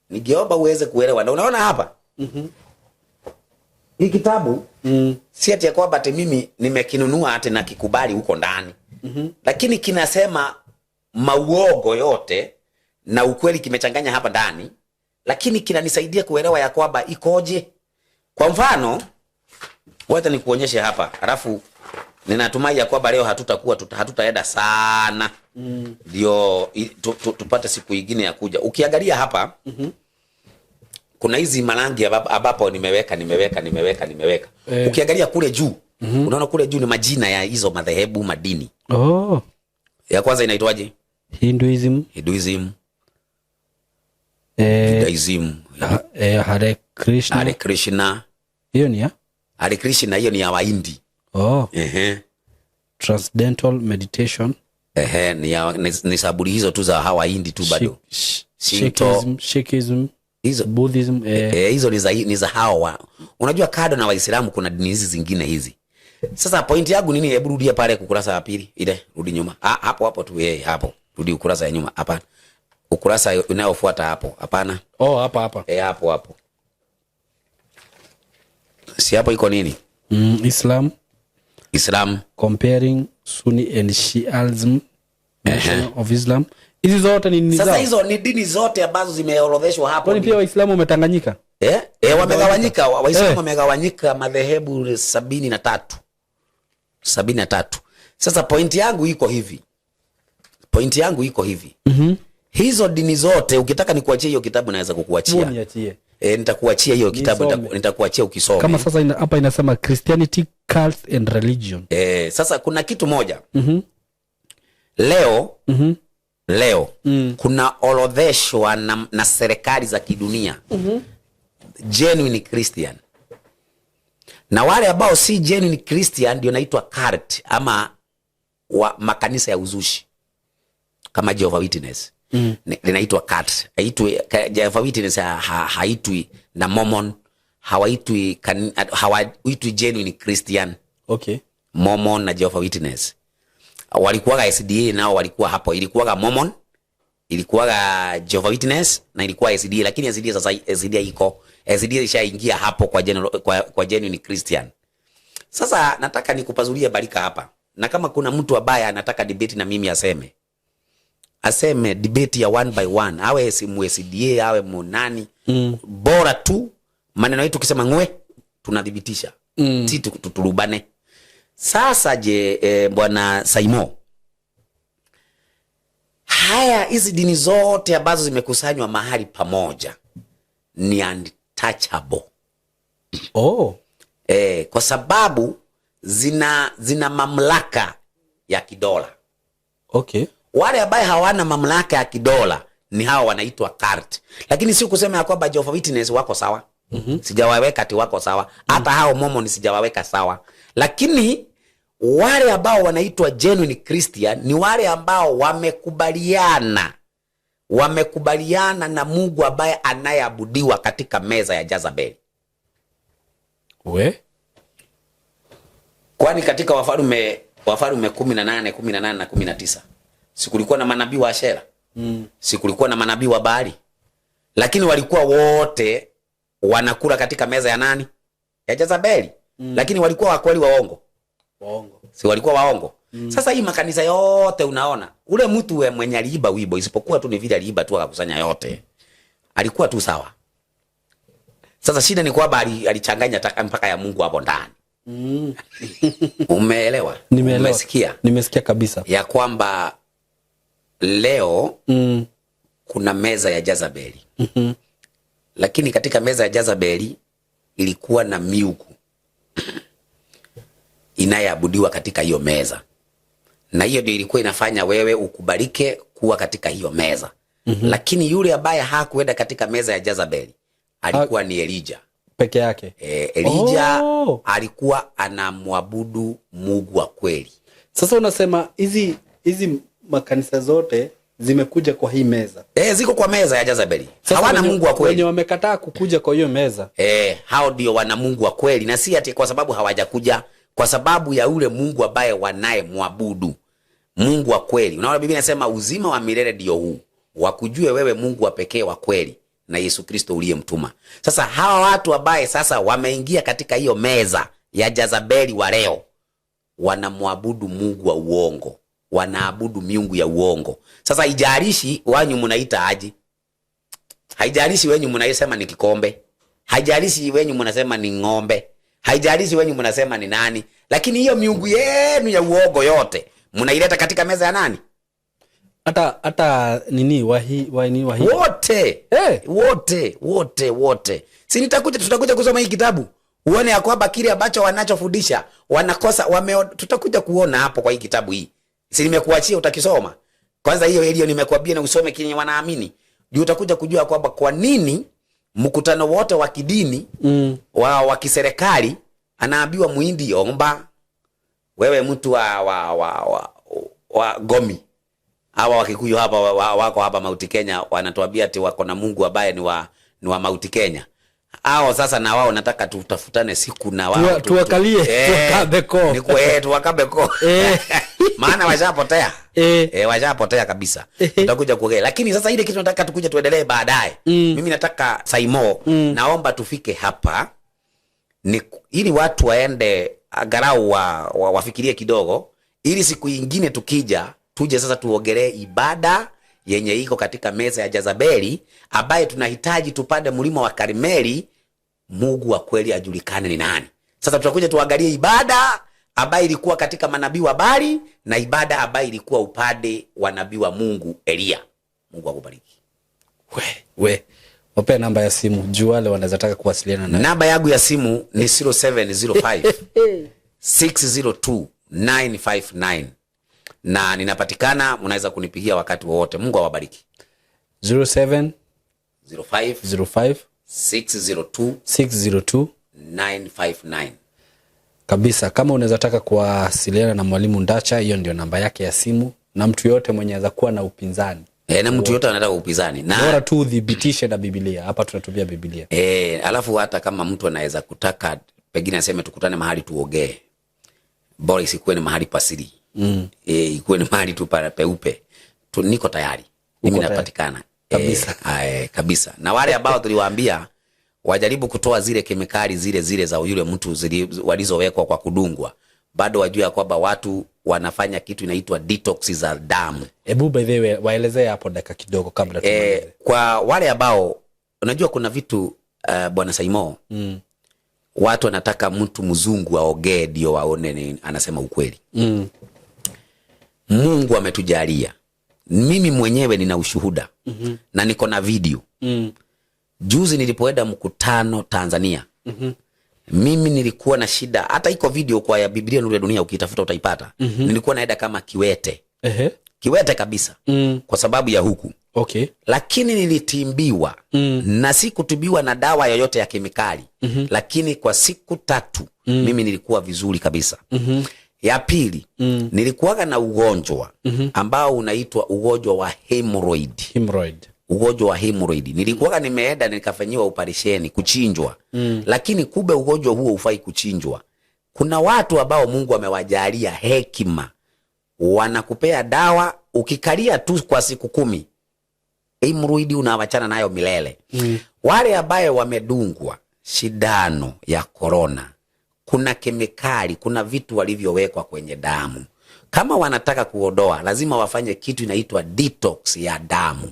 ningeomba uweze kuelewa, na unaona hapa hii kitabu si ati ya kwamba ati mimi nimekinunua ati na kikubali huko ndani, lakini kinasema mauogo yote na ukweli kimechanganya hapa ndani, lakini kinanisaidia kuelewa ya kwamba ikoje. Kwa mfano, wacha nikuonyeshe hapa, alafu ninatumai ya kwamba leo hatutaenda sana, ndio tupate siku ingine ya kuja. Ukiangalia hapa, kuna hizi marangi ambapo nimeweka nimeweka nimeweka nimeweka. Ukiangalia kule juu, unaona kule juu ni majina ya hizo madhehebu madini. Ya kwanza inaitwaje? Hinduism. Hinduism. Judaism. Hare Krishna. Hare Krishna. Hiyo ni ya? Hare Krishna hiyo ni ya Wahindi. Transcendental meditation. Ehe, ni saburi hizo tu za hawa Wahindi tu bado. Shinto. Sikhism, Hizo. Buddhism. Hizo ni za hawa. Unajua kado na Waislamu kuna dini hizi zingine hizi. Sasa point yangu nini? Hebu rudia pale ukurasa wa pili ile, rudi nyuma. Ah, hapo hapo tu, hapo. Rudi ukurasa ya nyuma. Hapana. Ukurasa unaofuata hapo. Hapana. Oh, hapa hapa. Hapo hapo. Si hapo iko nini? Islam. Islam. Comparing Sunni and Shiism. Nation of Islam. Hizi zote ni nini Sasa zao? hizo ni dini zote ambazo zimeorodheshwa hapo. Kwani pia Waislamu wametanganyika? Wamegawanyika. Waislamu wamegawanyika madhehebu 73. 73. Sasa point yangu iko hivi. Point yangu iko hivi. Hizo dini zote ukitaka nikuachie hiyo kitabu naweza kukuachia. Niachie. Nitakuachia hiyo kitabu, Nisome. nitakuachia ukisome. Kama sasa hapa inasema Christianity, Cults and Religion. Sasa kuna kitu moja. Leo, leo kuna orodheshwa na serikali za kidunia. Genuine Christian. Na wale ambao si genuine Christian ndio naitwa cult ama wa makanisa ya uzushi kama Jehovah Witness. Linaitwa cult. Haitwi Jehovah Witness, haitwi na Mormon, hawaitwi genuine Christian. Mormon na Jehovah Witness. Walikuwaga SDA nao walikuwa hapo. Ilikuwaga Mormon, ilikuwaga Jehovah Witness na ilikuwa SDA, lakini SDA sasa SDA iko. SDA ishaingia hapo kwa genuine Christian. Sasa nataka nikupazulie barika hapa. Na kama kuna mtu ambaye anataka debate na mimi aseme. Aseme debate ya one by one, awe si mu SDA, awe mu nani. Bora tu maneno yetu ukisema ngwe tunadhibitisha. Si tuturubane. Sasa je, Bwana Saimo, haya hizi dini zote ambazo zimekusanywa mahali pamoja ni untouchable. Kwa sababu zina mamlaka ya kidola. Wale ambao hawana mamlaka ya kidola ni hao wanaitwa cult. Lakini si kusema ya kwamba Jehovah Witness wako sawa. Sijawaweka ati wako sawa. Hata hao Mormon sijawaweka sawa. Lakini wale ambao wanaitwa genuine Christian ni wale ambao wamekubaliana na Mungu ambaye anayeabudiwa katika meza ya Jezebel. We? Kwani katika Wafalme 18 18 na 19 sikulikuwa na manabii wa Ashera? Sikulikuwa na manabii wa Baali? Lakini walikuwa wote wanakula katika meza ya nani? Ya Jezabeli. Lakini walikuwa wakweli waongo? Waongo. Si walikuwa waongo? Sasa hii makanisa yote unaona, ule mtu we mwenye aliiba wibo, isipokuwa tu ni vile aliiba tu akakusanya yote, alikuwa tu sawa. Sasa shida ni kwamba alichanganya mpaka ya Mungu hapo ndani. Umeelewa? Nimeelewa. Umesikia? Nimesikia kabisa. Ya kwamba leo kuna meza ya Jezabeli. Lakini katika meza ya Jezabeli ilikuwa na miungu inayoabudiwa katika hiyo meza. Na hiyo ndio ilikuwa inafanya wewe ukubalike kuwa katika hiyo meza. Lakini yule ambaye hakuenda katika meza ya Jezabeli alikuwa ni Elijah. Peke yake. Elijah alikuwa anamwabudu Mungu wa kweli. Sasa unasema hizi makanisa zote zimekuja kwa hii meza. Ziko kwa meza ya Jezabeli. Sasa hawana Mungu wa kweli. Wenye wamekataa kukuja kwa hiyo meza. Hao ndio wana Mungu wa kweli, na si ati kwa sababu hawajakuja, kwa sababu ya ule Mungu ambaye wanayemwabudu. Mungu wa kweli. Unaona Biblia inasema uzima wa milele ndio huu, wakujue wewe Mungu wa pekee wa kweli na Yesu Kristo uliyemtuma. Sasa hawa watu ambaye sasa wameingia katika hiyo meza ya Jezabeli wa leo wanamwabudu Mungu wa uongo, wanaabudu miungu ya uongo. Sasa haijalishi wanyu mnaita aje, haijalishi wenyu mnaisema ni kikombe, haijalishi wenyu mnasema ni ng'ombe, haijalishi wenyu mnasema ni nani, lakini hiyo miungu yenu ya uongo yote mnaileta katika meza ya nani? Hata nini wahi, wahi, wahi. Wote. Wote, wote, wote. Si tutakuja kusoma hii kitabu uone ya kwamba kile ambacho wanachofundisha wanakosa, tutakuja kuona hapo kwa hii kitabu hii. Si nimekuachia utakisoma. Kwanza hiyo iliyo nimekuambia na usome kile wanaamini. Ndio utakuja kujua kwamba kwa nini mkutano wote wa kidini wa kiserikali anaambiwa muhindi omba, wewe mtu wa gomi. Hawa Wakikuyu hapa wako hapa Mount Kenya wanatuambia ati wako na Mungu ambaye ni wa Mount Kenya. Hao sasa na wao nataka tutafutane siku na wao Tuwakalie, tuwakabe koo. Tuwakabe koo. Maana washapotea. Washapotea kabisa. Tutakuja kuongea. Lakini sasa ile kitu nataka tukuje tuendelee baadaye. Mimi nataka Saimo, naomba tufike hapa ni ili watu waende angalau wafikirie kidogo, ili siku nyingine tukija tuje sasa tuongelee ibada yenye iko katika meza ya Jezabeli, ambaye tunahitaji tupande mlima wa Karmeli, Mungu wa kweli ajulikane ni nani. Sasa tutakuja tuangalie ibada ambayo ilikuwa katika manabii wa Baali na ibada ambayo ilikuwa upande wa nabii wa Mungu Elia. Mungu akubariki. We, wapea namba ya simu juu wale wanaweza taka kuwasiliana naye. Namba yangu ya simu ni 0705 602 959. Na ninapatikana, mnaweza kunipigia wakati wowote. Mungu awabariki. 07 05 05 602 602 959. Kabisa. Kama unaweza taka kuwasiliana na Mwalimu Ndacha, hiyo ndio namba yake ya simu, na mtu yote mwenye anaweza kuwa na upinzani. Na mtu yote anataka upinzani. Na bora tu udhibitishe na Biblia. Hapa tunatumia Biblia. Alafu hata kama mtu anaweza kutaka pengine aseme tukutane mahali tuogee, bora isikuwe ni mahali pa siri. Ikuwe ni mahali tu peupe. Niko tayari. Mimi Uko tayari. napatikana. Kabisa. Kabisa. Na wale ambao tuliwaambia wajaribu kutoa zile kemikali zile zile za yule mtu walizowekwa kwa kudungwa, bado wajue ya kwamba watu wanafanya kitu inaitwa detox za damu. Ebu by the way waelezee hapo dakika kidogo kabla tumalize. Kwa wale ambao unajua kuna vitu Bwana Saimo, watu wanataka mtu mzungu aogee ndio waone ni anasema ukweli. Mungu ametujalia. Mimi mwenyewe nina ushuhuda. Na niko na video. Juzi nilipoenda mkutano Tanzania. Mimi nilikuwa na shida, hata iko video kwa ya Biblia Nuru ya Dunia ukitafuta utaipata. Nilikuwa naenda kama kiwete. Kiwete kabisa. Kwa sababu ya huku. Lakini nilitimbiwa. Na sikutibiwa na dawa yoyote ya kemikali. Lakini kwa siku 3 mimi nilikuwa vizuri kabisa. Ya pili, nilikuwaga na ugonjwa ambao unaitwa ugonjwa wa hemorrhoid. Hemorrhoid. Ugonjwa wa hemorrhoid. Nilikuwaga nimeenda nikafanyiwa operesheni kuchinjwa. Lakini kumbe ugonjwa huo hufai kuchinjwa. Kuna watu ambao Mungu amewajalia hekima, wanakupea dawa ukikalia tu kwa siku 10, hemorrhoid unawachana nayo milele. Wale ambaye wamedungwa shindano ya korona, kuna kemikali, kuna vitu walivyowekwa kwenye damu. Kama wanataka kuondoa, lazima wafanye kitu inaitwa detox ya damu.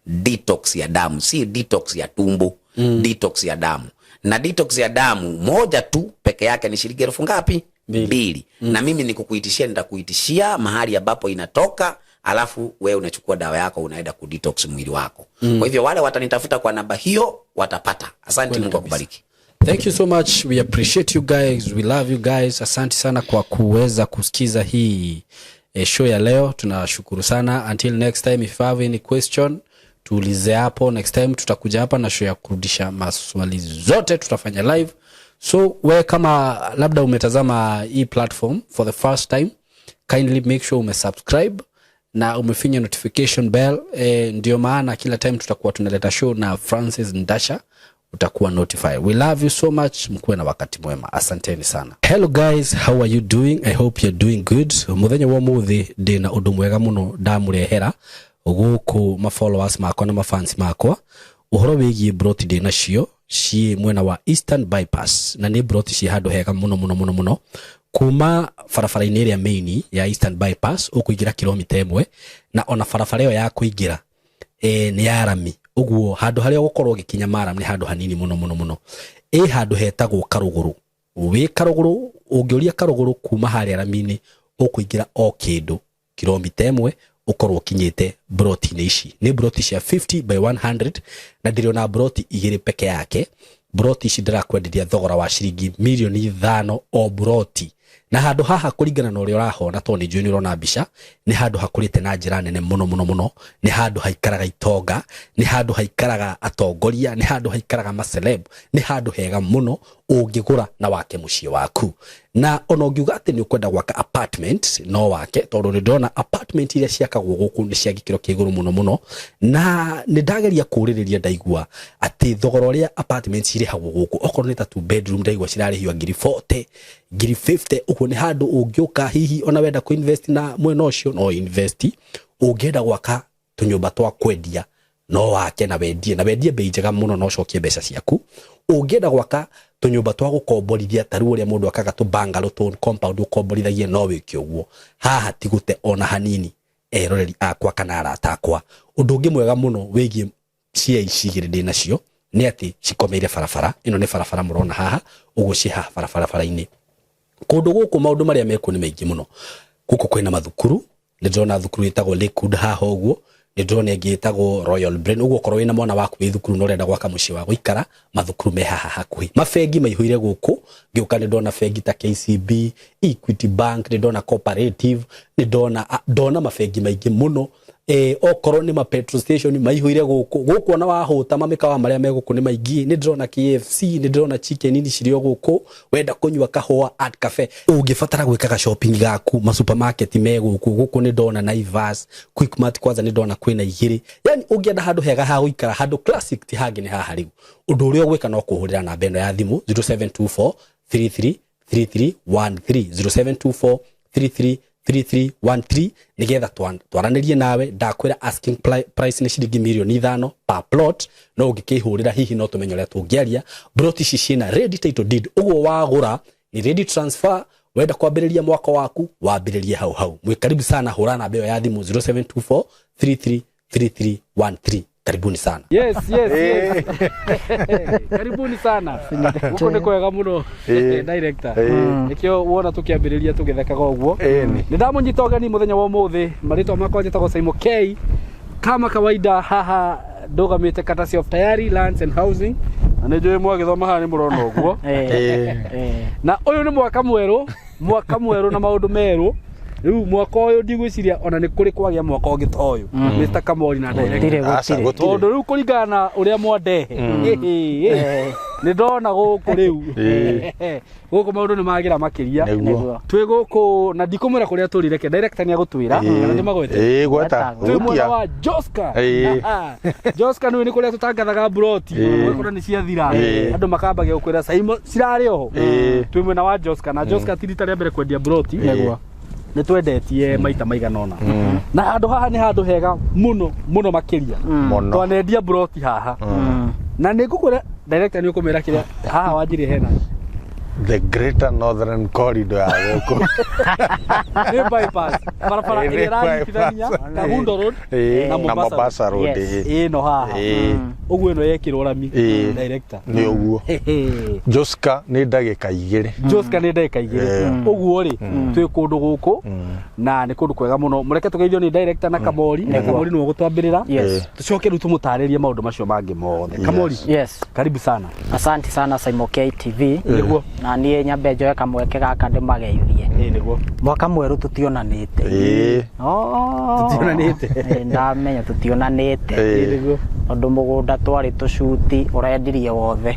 Detox ya damu, si detox ya tumbo. Detox ya damu. Na detox ya damu moja tu peke yake ni shilingi elfu ngapi? 2. Na mimi nikukuitishia, nitakuitishia mahali ambapo inatoka, alafu wewe unachukua dawa yako unaenda kudetox mwili wako. Kwa hivyo wale watanitafuta kwa namba hiyo watapata. Asante, Mungu akubariki. Thank you so much. We appreciate you guys. We love you guys. Asante sana kwa kuweza kusikiza hii show ya leo. Tunashukuru sana. Until next time, if you have any question, tuulize hapo. Next time tutakuja hapa na show ya kurudisha maswali zote, tutafanya live. So we kama labda umetazama hii platform for the first time, kindly make sure umesubscribe na umefinya notification bell. Ndio maana kila time tutakuwa tunaleta show na Francis Ndasha utakuwa notified. We love you so much. Mkuwe na wakati mwema. Asanteni sana. Hello guys, how are you doing? I hope you're doing good. Muthenya wa muthi ndina undu mwega muno ndamurehera guku ma followers makwa na ma fans makwa uhoro wigie broti ndina cio ci mwena wa Eastern Bypass, na ni broti ci handu hega muno muno muno muno kuma barabara-inĩ ĩrĩa main ya Eastern Bypass ũkũingĩra kilomita 1, na ona barabara ĩyo ya kũingĩra nĩ ya rami, ũguo handũ harĩa ũgũkorwo ũgĩkinya maram nĩ handũ hanini mũno mũno mũno. Ĩ handũ hetagwo Karũgũrũ, wĩ Karũgũrũ ũngĩũria Karũgũrũ kuma harĩa rami-inĩ ũkũingĩra o kĩndũ kilomita 1 ũkorwo ũkinyĩte broti-inĩ ici. Nĩ broti cia 50 by 100 na ndĩrĩ broti 2 peke yake. Broti ici ndĩrakwenderia thogora wa ciringi milioni 5 o broti, na handũ haha kũringana na ũrĩa ũrahona, tondũ nĩ njũĩ nĩ ũrona mbica, nĩ handũ hakũrĩte na njĩra nene mũno mũno mũno. Nĩ handũ haikaraga itonga, nĩ handũ haikaraga atongoria, nĩ handũ haikaraga maceleb, nĩ handũ hega mũno ũngĩgũra na wake mũciĩ waku. Na ona ũngiuga atĩ nĩ ũkwenda gwaka apartment no wake, tondũ nĩ ndĩrona apartment iria ciakagwo gũkũ nĩ cia gĩkĩro kĩa igũrũ mũno mũno, na nĩ ndageria kũũrĩrĩria ndaigua atĩ thogora ũrĩa apartment cirĩhagwo gũkũ, okorwo nĩ ta 2 bedroom ndaigua cirarĩhio ngiri 40, ngiri 50. Ũguo nĩ handũ ũngĩũka hihi ona wenda kũ-invest na mwena ũcio no invest, ũngĩenda gwaka tũnyũmba twa kwendia no wake na wendie, na wendie bei njega mũno na ũcokie mbeca ciaku. Ũngĩenda gwaka tũnyũmba twa gũkomborithia ta rĩu ũrĩa mũndũ akaga tũ bungalow tũ compound ũkomborithagie no wĩke ũguo. Haha ti gũte ona hanini, eroreri akwa kana arata akwa. Ũndũ ũngĩ mwega mũno wĩgiĩ cia ici igĩrĩ ndĩ nacio nĩ atĩ cikomeire barabara ĩno, nĩ barabara mũrona haha ũguo, ciĩ haha barabara-inĩ. Kũndũ gũkũ maũndũ marĩa mekuo nĩ maingĩ mũno. Gũkũ kwĩna mathukuru, nĩ ndĩrona thukuru ĩtagwo Lakewood haha ũguo, nĩ ndĩrona ĩngĩ ĩtagwo Royal Brain. Ũguo okorwo wĩna mwana waku wĩ thukuru na ũrenda gwaka mũciĩ wa gũikara, mathukuru me haha hakuhĩ. Mabengi maihũire gũkũ, ngĩũka nĩ ndona bengi ta KCB, Equity Bank, nĩ ndona Cooperative, nĩ ndona mabengi maingĩ mũno. Okorwo nĩ ma petrol station maihũire gũkũ. Gũkũ ona wahũta mamĩkawa marĩa me gũkũ nĩ maingĩ, nĩ ndĩrona KFC, nĩ ndĩrona Chicken Inn cirĩ o gũkũ. Wenda kũnyua kahũa, Art Cafe. Ũngĩbatara gwĩkaga shopping gaku, ma supermarket me gũkũ. Gũkũ nĩ ndona Naivas, Quickmart, kwanza nĩ ndona kwĩna 2. Yani ũngĩenda handũ hega ha gũikara, handũ classic, ti hangĩ nĩ haha. Rĩu ũndũ ũrĩa ũgwĩka no kũhũrĩra namba ĩno ya thimũ 0724 33 3313, 0724 33 3313, nigetha twaranĩrie nawe. Ndakwĩra asking price nĩ ciringi milioni 5 per plot, no ũngĩkĩhũrĩra hihi no tũmenye ũrĩa tũngĩaria. Plot ici ciĩna ready title deed, ũguo wagũra ni ready transfer. Wenda kwambĩrĩria mwaka waku, wambĩrĩrie hau hau. Mwĩ karibu sana, hũra namba ĩyo ya thimũ 0724 33 3313. Karibuni sana. Yes. Karibuni sana. Guku nĩ kwega mũno, director. Nĩkĩo wona tũkĩambĩrĩria tũgĩthekaga ũguo. Nĩ ndamũnyita ũgeni mũthenya wa ũmũthĩ. Marĩtwa makwa njĩtagwo Simon K. Kama kawaida haha ndũgamĩte courtesy of Tayari Lands and Housing. Na nĩ njũĩ mwagĩthoma haha nĩ mũrona ũguo. Na ũyũ nĩ mwaka mwerũ, mwaka mwerũ na maũndũ merũ. Rĩu mwaka ũyũ ndigwĩciria ona nĩ kũrĩ kwagĩa mwaka ũngĩ ta ũyũ, Mr. Kamori na director. Gũtirĩ, Aca, gũtirĩ. gũtirĩ. Tondũ rĩu kũringana na ũrĩa mwandehe, nĩ ndona gũkũ rĩu gũkũ maũndũ nĩ magĩra makĩria. Nĩguo. Twĩ gũkũ na ndikũmwĩra kũrĩa tũrĩ, reke director nĩ agũtwĩra kana ndĩmagwete. Ĩĩ, gweta. Twĩ mwena Hutia. wa Joska. Ĩĩ. Joska nĩ kũrĩa tũtangathaga mburoti, ũgakora nĩ ciathira, andũ makambagia gũkwĩra Saimo cirarĩ oho. Twĩ mwena wa Joska na Joska ti rita rĩa mbere kwendia mburoti. Nĩguo. Nĩ twendetie maita maigana ũna na handũ haha nĩ handũ hega mũno mũno makĩria. Mũno. Twanendia mburoti haha na nĩ ngũkwĩra director nĩ ũkũmĩra kĩrĩa haha wanjirie hena The Greater Northern Corridor ya gũkũ. Nĩ bypass, barabara Ĩĩ, ĩrĩa nĩ ĩranyitithania bypass. Kangundo Road Ĩĩ, na na Mombasa. Mombasa Road. Yes. Ĩĩ. Ĩno haha. Ĩĩ. Ũguo ĩno yekĩrwo rami, Ĩĩ. director. Nĩ ũguo. Joska nĩ ndagĩka 2. Joska nĩ ndagĩka 2. Ũguo rĩ, twĩ kũndũ gũkũ na nĩ kũndũ kwega mũno. Mũreke tũgeithio nĩ director na Kamori, na Kamori nĩwe ũgũtwambĩrĩra. Yes. Tũcoke rĩu tũmũtarĩrie maũndũ macio mangĩ mothe. Kamori, Yes. karibu sana. Asante sana Saimo K TV. Nĩguo. Na niĩ nyambe njoe kamweke gaka ndĩmageithie. Ĩĩ, nĩguo. Mwaka mwerũ tũtionanĩte. Ĩĩ. Oh. Tũtionanĩte. Ĩĩ, ndamenya tũtionanĩte. Ĩĩ. Nĩguo. Tondũ mũgũnda twarĩ tũcuti ũrendirie wothe.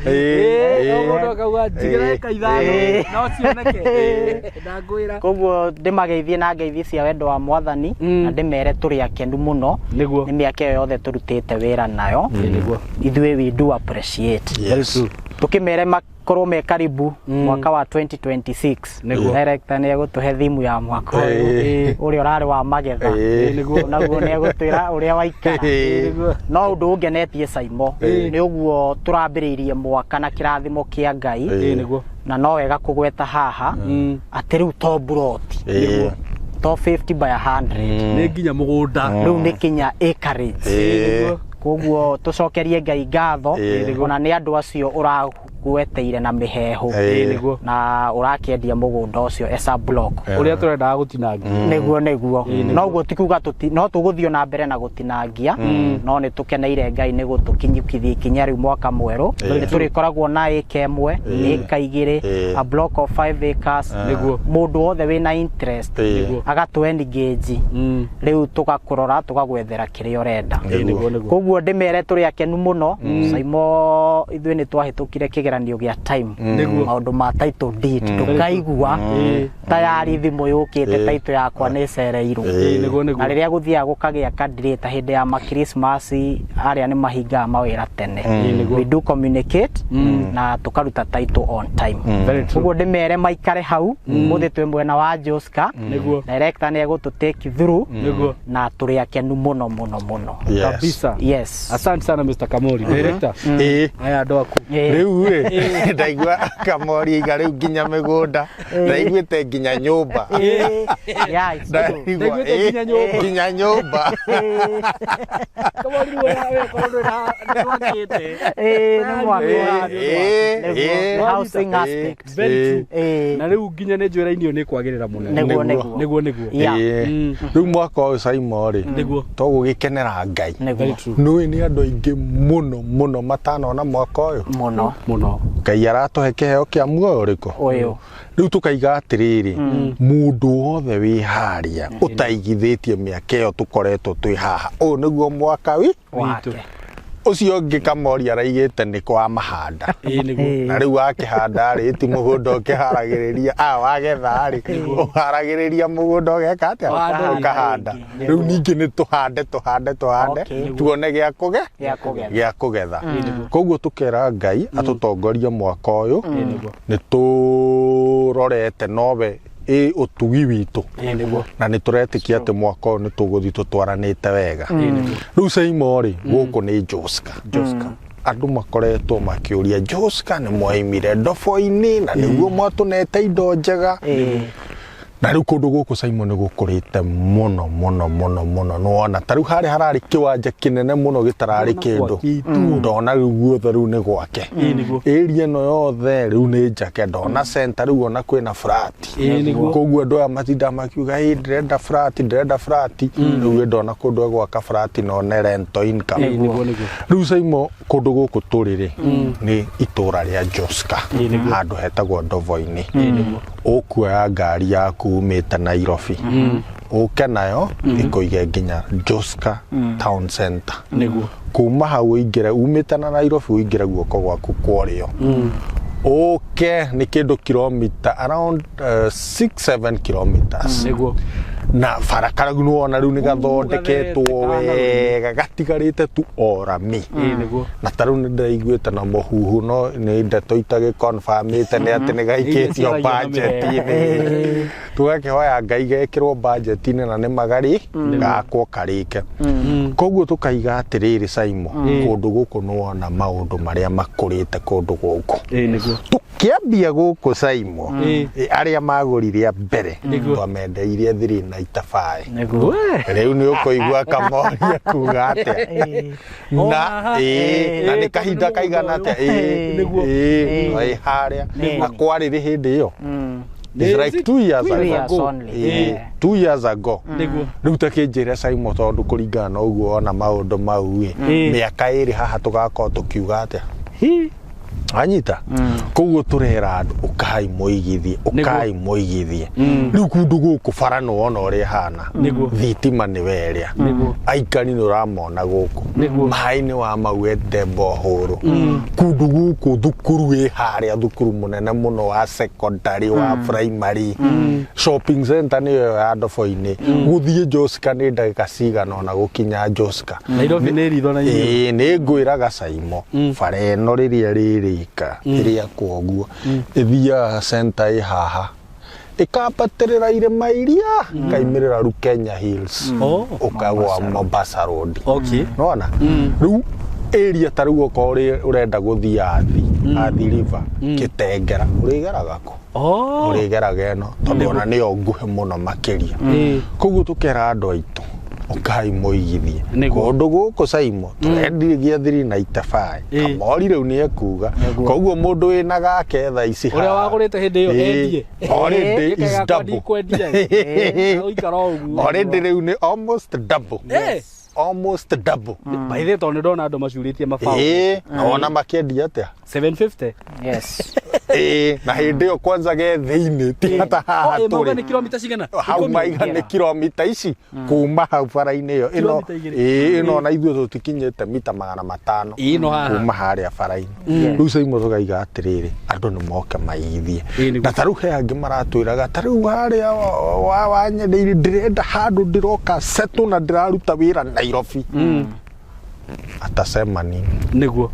Ĩĩ, no mũndũ akauga njigĩra ĩka 5 no cioneke, ndangwĩra. Koguo ndĩmageithie na ngeithi cia wendo wa mwathani na ndĩmere tũrĩ akenu mũno Nĩguo. nĩ mĩaka ĩyo yothe tũrutĩte wĩra nayo. Nĩguo. Ithuĩ we do appreciate. Yes. Tukimere makorwo me karibu mwaka wa 2026. Nĩguo. Director nĩ egũtũhe thimu ya mwaka ũyũ ũrĩa ũrarĩ wa magetha. Ĩĩ. Naguo nĩ egũtwĩra ũrĩa waikara. Ĩĩ. No ũndũ ũngenetie Saimo nĩ ũguo tũrambĩrĩirie mwaka na kĩrathimo kĩa Ngai. Ĩĩ, nĩguo. Na no wega kũgweta haha atĩ rĩu to buroti, Ĩĩ. to 50 by 100, Nĩ nginya mũgũnda. rĩu nĩ kinya acreage. Ĩĩ. Koguo tũcokerie Ngai ngatho Ĩĩ. ona nĩ andũ acio ũragweteire na mĩhehu Ĩĩ. Nĩguo. na ũrakĩendia mũgũnda ũcio as a block. Ũrĩa tũrendaga gũtinangia. Nĩguo noguo ti kuga no tũgũthiĩ na mbere na gũtinangia, no nĩ tũkeneire Ngai nĩ gũtũkinyũkithia ikinya rĩu mwaka mwerũ nĩ tũrĩkoragwo na ĩka 1, ĩka 2, Ĩĩ. a block of 5 acres. Nĩguo. Mũndũ wothe wĩna interest Ĩĩ. agatũ engage, rĩu tũgakũrora tũgagwethera kĩrĩa ũrenda. Ĩĩ, nĩguo nĩguo. Koguo ndĩmere tũrĩ akenu mũno. Saimo, ithuĩ nĩ twahĩtũkire kĩgeranio gĩa time. Nĩguo. Maũndũ ma title deed tũkaigua tayari thimũ yũkĩte, title yakwa nĩ ĩcereirwo. Ĩĩ, nĩguo nĩguo. Na rĩrĩa gũthiaga gũkagĩa kadire ta hĩndĩ ya makrismasi arĩa nĩ mahingaga mawĩra tene, Nĩguo. we do communicate na tũkaruta title on time. Very true. Koguo ndĩmere maikare hau, mũthĩ twĩ mwena wa Joska. Nĩguo. Director nĩ egũtũ take through Nĩguo. na tũrĩ akenu mũno mũno mũno. Yes. Kabisa. Yes. Asante sana Mr. Kamori. Director. Ĩĩ. Aya andũ aku. Ĩĩ. Rĩu rĩ, ndaigua Kamori aiga rĩu nginya mĩgũnda, ndaiguĩte nginya nyũmba. Yeah, it's true. Ndaigua, Ndaiguĩte ĩĩ, nginya nyũmba. nginya nyũmba. Kamori rĩu wewe korwo ndwĩ na nĩtwakĩte. Ĩĩ, nĩ mwaka Ĩĩ, ĩĩ, Nĩguo, ĩĩ. the housing aspect. Very true. Ĩĩ. Na rĩu nginya nĩ njwĩra inio nĩ kwagĩrĩra mũno. Nĩguo nĩguo. Nĩguo nĩguo. Yeah. Ĩĩ. Rĩu mwaka ũyũ Saimo rĩ, Nĩguo. tũgũgĩkenera Ngai. Very Nĩguo. true. Nĩũĩ nĩ andũ aingĩ mũno mũno matanona mwaka ũyũ. Mũno. Mũno. Ngai aratũhe kĩheo kĩa muoyo ũrĩkũ? Ũyũ. Rĩu tũkaiga atĩrĩrĩ, mũndũ wothe wĩ harĩa ũtaigithĩtie mĩaka ĩyo tũkoretwo twĩ haha, ũyũ nĩguo mwaka wi Wake. Ũcio ũngĩ Kamori araigĩte nĩ kwa mahanda. Ĩĩ, nĩguo. Na rĩu wakĩhanda rĩ, ti mũgũnda ũkĩharagĩrĩria, a wagetha rĩ, ũharagĩrĩria mũgũnda ũgeka atĩa? Ũhande. Ũkahanda. Rĩngĩ. Rĩu ningĩ nĩ tũhande tũhande tũhande Okay. tuone gĩa kũge Gĩa kũgetha. gĩa kũgetha. Koguo tũkera Ngai atũtongorie mwaka ũyũ. Nĩ tũrorete nowe ĩ ũtugi witũ na nĩ tũretĩkia atĩ mwaka ũyũ nĩ tũgũthiĩ tũtwaranĩte wega. Rĩu Saimo rĩ, gũkũ nĩ Joska. Andũ makoretwo makĩũria Joska nĩ mwaimire ndobo-inĩ na nĩguo mwatũnete indo njega. Ĩĩ. Na rĩu kũndũ gũkũ, Simon, gũkũrĩte mũno mũno mũno mũno. Nĩwona ta rĩu harĩa hararĩ kĩwanja kĩnene mũno gĩtararĩ kĩndũ, ndona rĩu guothe rĩu nĩ gwake. Area ĩno yothe rĩu nĩ njake. Ndona center rĩu ona kwĩna flat. Koguo andũ aya matinda makiuga, "Ĩ, ndĩrenda flat, ndĩrenda flat." Rĩu ndona kũndũ egwaka flat na one rental income. Rĩu Simon, kũndũ gũkũ tũrĩ rĩ, nĩ itũra rĩa Joska, handũ hetagwo Ndovo-inĩ. Ũkuoya ngari yaku umĩte Nairobi, ũke nayo ĩkũige nginya Joska town center. Kuma hau ũingĩre umĩte na Nairobi, ũingĩre guoko gwaku kwa ũrĩo, ũke nĩ kĩndũ kilomita around 6 7 kilometers. Na bara karagu nĩwona rĩu nĩ gathondeketwo wega, gatigarĩte tu o rami. Na ta rĩu nĩ ndĩraiguĩte na mũhuhu, no nĩ ndeto itagĩconfirmĩte, nĩ atĩ nĩ gaikĩtio Ciaragia na budget-inĩ. Tũgakĩhoya Ngai gekĩrwo budget-inĩ na nĩ magari gakwo karĩke. Koguo tũkaiga atĩrĩrĩ, Simon, kũndũ gũkũ nĩwona maũndũ marĩa makũrĩte kũndũ gũkũ. Tũkĩambia gũkũ, Simon, arĩa magũrire a mbere twamendeirie 395. Rĩu nĩ ũkũigua kamoria kuga atĩa na ĩĩ, na nĩ kahinda kaigana atĩa? Ĩĩ, ĩĩ, ĩ harĩa na kwarĩrĩ hĩndĩ ĩyo. It's like 2 years Two ago. years only. Ĩĩ, 2 years ago. Rĩu ta kĩnjĩre, Simon, tondũ kũringana na ũguo ona maũndũ mau ĩ, mĩaka 2 haha tũgakorwo tũkiuga atĩa? Hi. Anyita koguo tũrera andũ, ũkai mũigithie, ũkai mũigithie. Rĩu kũndũ gũkũ bara nĩwona ũrĩa ĩhana, thitima nĩ werĩa, aikari nĩ ũramona gũkũ, maĩ nĩ wa mauete bohũrũ kũndũ gũkũ, thukuru ĩ harĩa, thukuru mũnene mũno wa secondary, wa primary, shopping center nĩyo ya Ndobo-inĩ. Gũthiĩ Joska nĩ ndagĩka cigana ona gũkinya Joska. Nairobi nĩ ritho na inyuĩ. Ĩĩ, nĩ ngwĩraga Saimo, bara ĩno rĩrĩa rĩrĩka ĩrĩa kwoguo ĩthiaga center ĩ haha, ĩkambatĩrĩra irĩma iria, ĩkaimĩrĩra rĩu Kenya Hills, ũkagwa Mombasa Road. Nona rĩu area ta rĩu okorwo ũrenda gũthiĩ Athi River, Kĩtengera, ũrĩgeraga kũ? Ũrĩgeraga ĩno tondũ ona nĩyo nguhĩ mũno makĩria. Koguo tũkera andũ aitũ, ũkai mũigithie kũndũ gũkũ. Saimo, tũrendirie 395. Kamori rĩu nĩ ekuga, koguo mũndũ wĩna gake thaa ici Ũrĩa haha, wagũrĩte hĩndĩ ĩyo endie. Already is double. Kwendia ũikara o ũguo. Already rĩu nĩ almost double. Almost double. By the way, tondũ nĩ ndona andũ macurĩtie mabaũ. Ĩĩ, na wona makĩendia atĩa? 750. Yes. Ĩĩ, na hĩndĩ ĩyo kwanza ge thĩinĩ, ti hata haha Oh, mauga tũrĩ. nĩ kilomita cigana? Hau 10? maiga nĩ kilomita ici kuma hau bara-inĩ ĩyo ĩno. Kilomita 2. Ĩĩ, ĩno ona ithuĩ tũtikinyĩte mita 500 Ĩĩ, ĩno haha. kuma harĩa bara-inĩ. Rĩu Saimo tũkaiga atĩrĩrĩ, andũ nĩ moke maigithie. Na ta rĩu he angĩ maratwĩraga, ta rĩu harĩa wanyendeirie, ndĩrenda handũ ndĩroka settle na ndĩraruta wĩra Nairobi, atasema nini? Koguo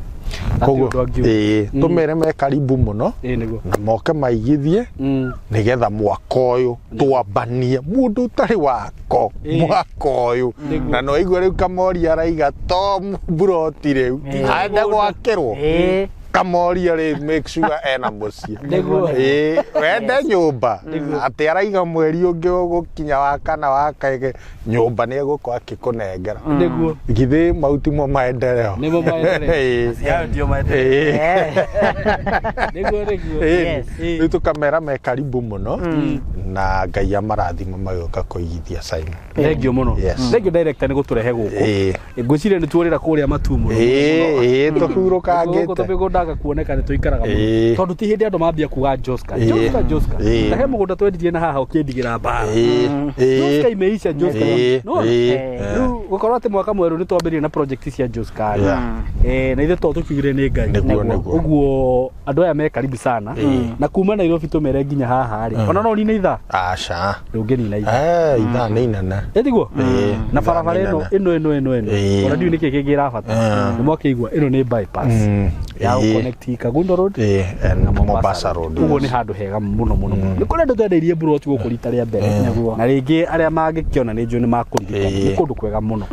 Koguo ĩĩ, tũmere me karibu mũno na moke maigithie nĩgetha mwaka ũyũ twambanie mũndũ ũtarĩ wako mwaka ũyũ. Na no igua rĩu Kamori araiga to mburoti rĩu aende gwakĩrwo. Kamoria rĩ, make sure ena mũciĩ. Ĩĩ, wende nyũmba atĩ araiga mweri ũngĩ ũgũkinya wa kana wa kege, nyũmba nĩ egũkorwo akĩkũnengera. Githĩ mau timo maendeleo? Nĩmo maendeleo. Ĩĩ. Hayo ndio maendeleo. Ĩĩ. Nĩguo nĩguo. Ĩĩ. Yes. Rĩu tũkamera me karibu mũno na Ngai amarathima magĩũka kũigithia, Simon. Thengio mũno. Yes. Thengio director nĩ gũtũrehe gũkũ. Ngwĩciria nĩ tuorĩra kũrĩa matu mũno. Ĩĩ, Gũkũ tũhurũkangĩte. tũmĩgũndaga kuoneka nĩ tũikaraga mũno. Tondũ ti hĩndĩ andũ mambia kuga Joska. Joska, Joska. Na he mũgũnda twendirie na haha ũkĩndigĩra mbara. Joska imeisha, Joska. No. Rĩu gũkorwo atĩ mwaka mwerũ nĩ twambĩrĩrie na project cia Joska rĩ. Na ithuĩ to tũkiugire nĩ Ngai. Nĩguo. Ũguo andũ aya me karibu sana. Na kuma Nairobi tũmere nginya haha rĩ. Ona no nine ithaa. Aca. Ndũngĩnina ithaa. Eh, ithaa nĩ inene. Ĩtiguo? Ĩĩ, Na ithaa barabara nĩ ĩno inene. ĩno ĩno ĩno ĩno. Ona ndiũĩ nĩkĩ kĩngĩ ĩrabata. Nĩ mwakĩigua ĩno nĩ bypass ya gũconnect Kangundo Road Ĩĩ, and Mombasa Road. Ũguo nĩ handũ hega mũno mũno mũno. Nĩ kũrĩ andũ twendeirie mburoti gũkũ rita rĩa mbere na rĩngĩ arĩa mangĩkĩona nĩ njũĩ nĩ makũririkana. Nĩ kũndũ kwega mũno.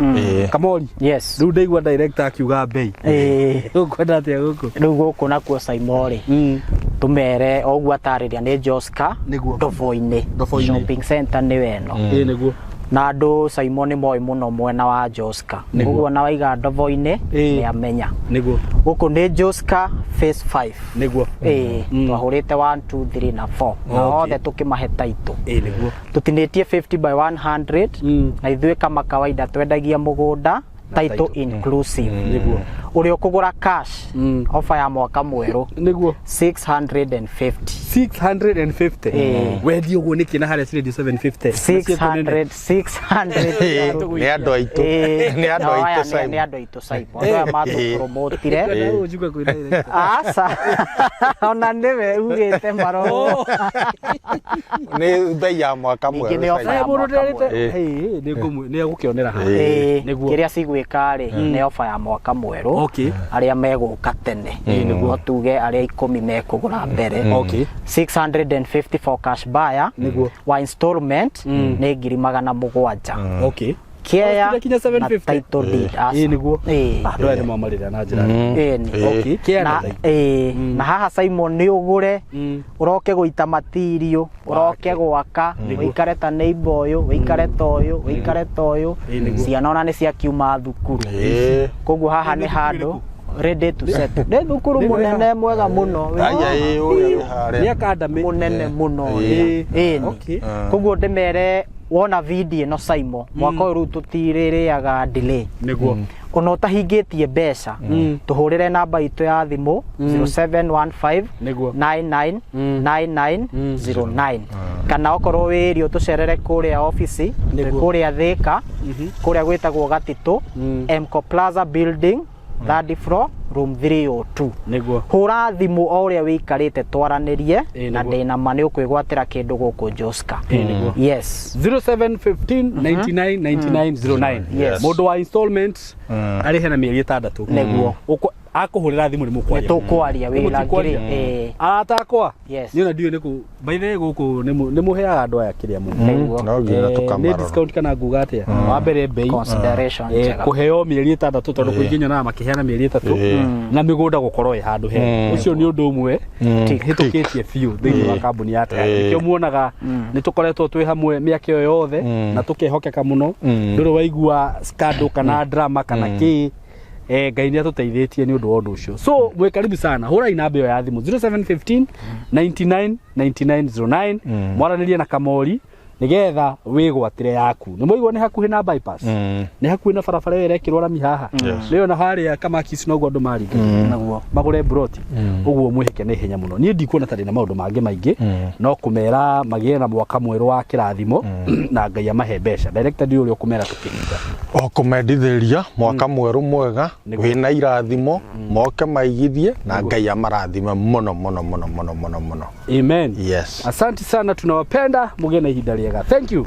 Kamori, rĩu ndaigua director akiuga mbei, ũkwenda atĩa gũkũ? Rĩu gũkũ nakuo, Saimorĩ, Tumere o ũguo atarĩria nĩ Joska. Nĩguo. Ndobo-inĩ. Ndobo-inĩ. Shopping center nĩyo ĩno. Ĩĩ nĩguo. Na andũ Simon nĩ moĩ mũno mwena wa Joska. Nĩguo. Ũguo na waiga Ndobo-inĩ Ĩĩ. nĩ amenya. Nĩguo. Gũkũ nĩ Joska phase 5. Nĩguo. Ĩĩ, twahũrĩte 1 2 3 na 4 na Okay. othe tũkĩmahe title. Ĩĩ nĩguo. Tũtinĩtie 50 by 100. Na ithuĩ kama kawaida twendagia mũgũnda title title. inclusive. Nĩguo. Ũrĩa ũkũgũra cash, offer ya mwaka mwerũ, Nĩguo. 650. 650. Ĩĩ. Wendia ũguo nĩkĩ na harĩa cirendio 750? 600 600. Nĩ andũ aitũ. Ĩĩ, Nĩ andũ nao aya aitũ, Simon. nĩ andũ aitũ, Simon. Andũ aya matũpromotire. Njuga kwĩra. Aca, ona nĩwe ugĩte maro. Nĩ mbei ya mwaka Ningĩ mwerũ, nĩ offer Simon. ya Mũndũ mwaka ndarĩte mwerũ. nĩ egũkĩonera haha. Ĩĩ, Nĩguo. kĩrĩa cigwĩka rĩ, nĩ ofa ya mwaka mwerũ. Okay. Arĩa megũka tene, no tuge arĩa 10 mekũgũra mbere, Okay. 650 for cash buyer. Nĩguo. Wa installment nĩ 700,000. Okay. Kea Kinya na 750. title deed, aca. Ĩĩ nĩguo. Ĩĩ. Andũ aya nĩ mamarĩra na njĩra. Ĩĩ nĩ. Okay. Kea na Na title. ĩĩ, na haha Simon nĩ ũgũre, ũroke gũita matirio, ũroke gwaka, ũikare ta neighbor ũyũ, ũikare ta ũyũ, ũikare ta ũyũ. Ĩĩ nĩguo. Ciana ona nĩ ciakiuma thukuru. Ĩĩ. Koguo haha nĩ handũ ready to settle. Nĩ thukuru mũnene mwega mũno. Aya, ĩĩ, ũrĩa wĩ harĩa. Nĩ academy. Mũnene mũno. Ĩĩ. Ĩĩ nĩ. Okay. Koguo ndĩmere wona video ĩno, Simon, mwaka ũyũ rĩu tũtirĩrĩaga delay. Nĩguo. Ona ũtahingĩtie mbeca, tũhũrĩre namba itũ ya thimũ 0715 Nĩguo. 99 9909, kana okorwo wĩ area tũcerere kũrĩa ofici. Nĩguo. Kũrĩa Thĩka, kũrĩa gwĩtagwo Gatitũ, Mco Plaza building, third floor, room 302. Nĩguo. Hũra thimũ o ũrĩa wĩikarĩte, twaranĩrie. Ĩĩ, Na nĩguo. ndĩna ma nĩ ũkwĩgwatĩra kĩndũ gũkũ Joska. Ĩĩ nĩguo. Yes. 0715 99 99 09. Yes. Mũndũ wa installment arĩhe na mĩeri 6. Nĩguo. Akũhũrĩra thimũ nĩ Nĩ mũkwaria. tũkwaria wĩra Mũtikwaria. ngiri. Ĩĩ. Arata akwa. Yes. Niĩ ona ndiũĩ nĩkũ by the way gũkũ nĩ mũheaga andũ aya kĩrĩa mũno. Nĩguo. No nginya Nĩ tũkamarora. discount kana nguga atĩa? Wa mbere mbei. Consideration njega. Kũheo mĩeri 6, tondũ kũingĩ nyonaga makĩheana mĩeri 3, na mĩgũnda gũkorwo ĩ handũ hega. Ũcio nĩ ũndũ ũmwe hĩtũkĩtie biũ thĩinĩ wa kambuni ya Tayari. Nĩkĩo muonaga nĩ tũkoretwo twĩ hamwe mĩaka ĩyo yothe na tũkehokeka mũno. Ndũrĩ waigua scandal kana drama kana kĩ. Ngai nĩ atũteithĩtie nĩ ũndũ wa ũndũ ũcio. So mwĩ karibu sana. Hũrai namba ĩyo ya thimũ 0715 99 9909, mwaranĩrie na Kamori nigetha wĩgwatĩre yaku. Nĩ mwaigua nĩ hakuhĩ na bypass, nĩ hakuhĩ na barabara ĩyo ĩrekĩrwo rami haha rĩo, na harĩa Kamakis noguo andũ maringa Nĩguo. magũre broti ũguo. Mwĩhĩke na ihenya mũno. Niĩ ndikuona ta ndĩna maũndũ mangĩ maingĩ, no kũmera magĩe na mwaka mwerũ wa kĩrathimo na Ngai amahe mbeca. Director, ndiũ ũrĩa ũkũmera tũkĩhinga. O kũmendithĩria mwaka mwerũ mwega Nĩguo. wĩna irathimo, moke maigithie na Ngai amarathime mũno mũno mũno mũno mũno mũno. Amen. Yes. Asante sana, tunawapenda, mugĩe na ihinda rĩega. Thank you.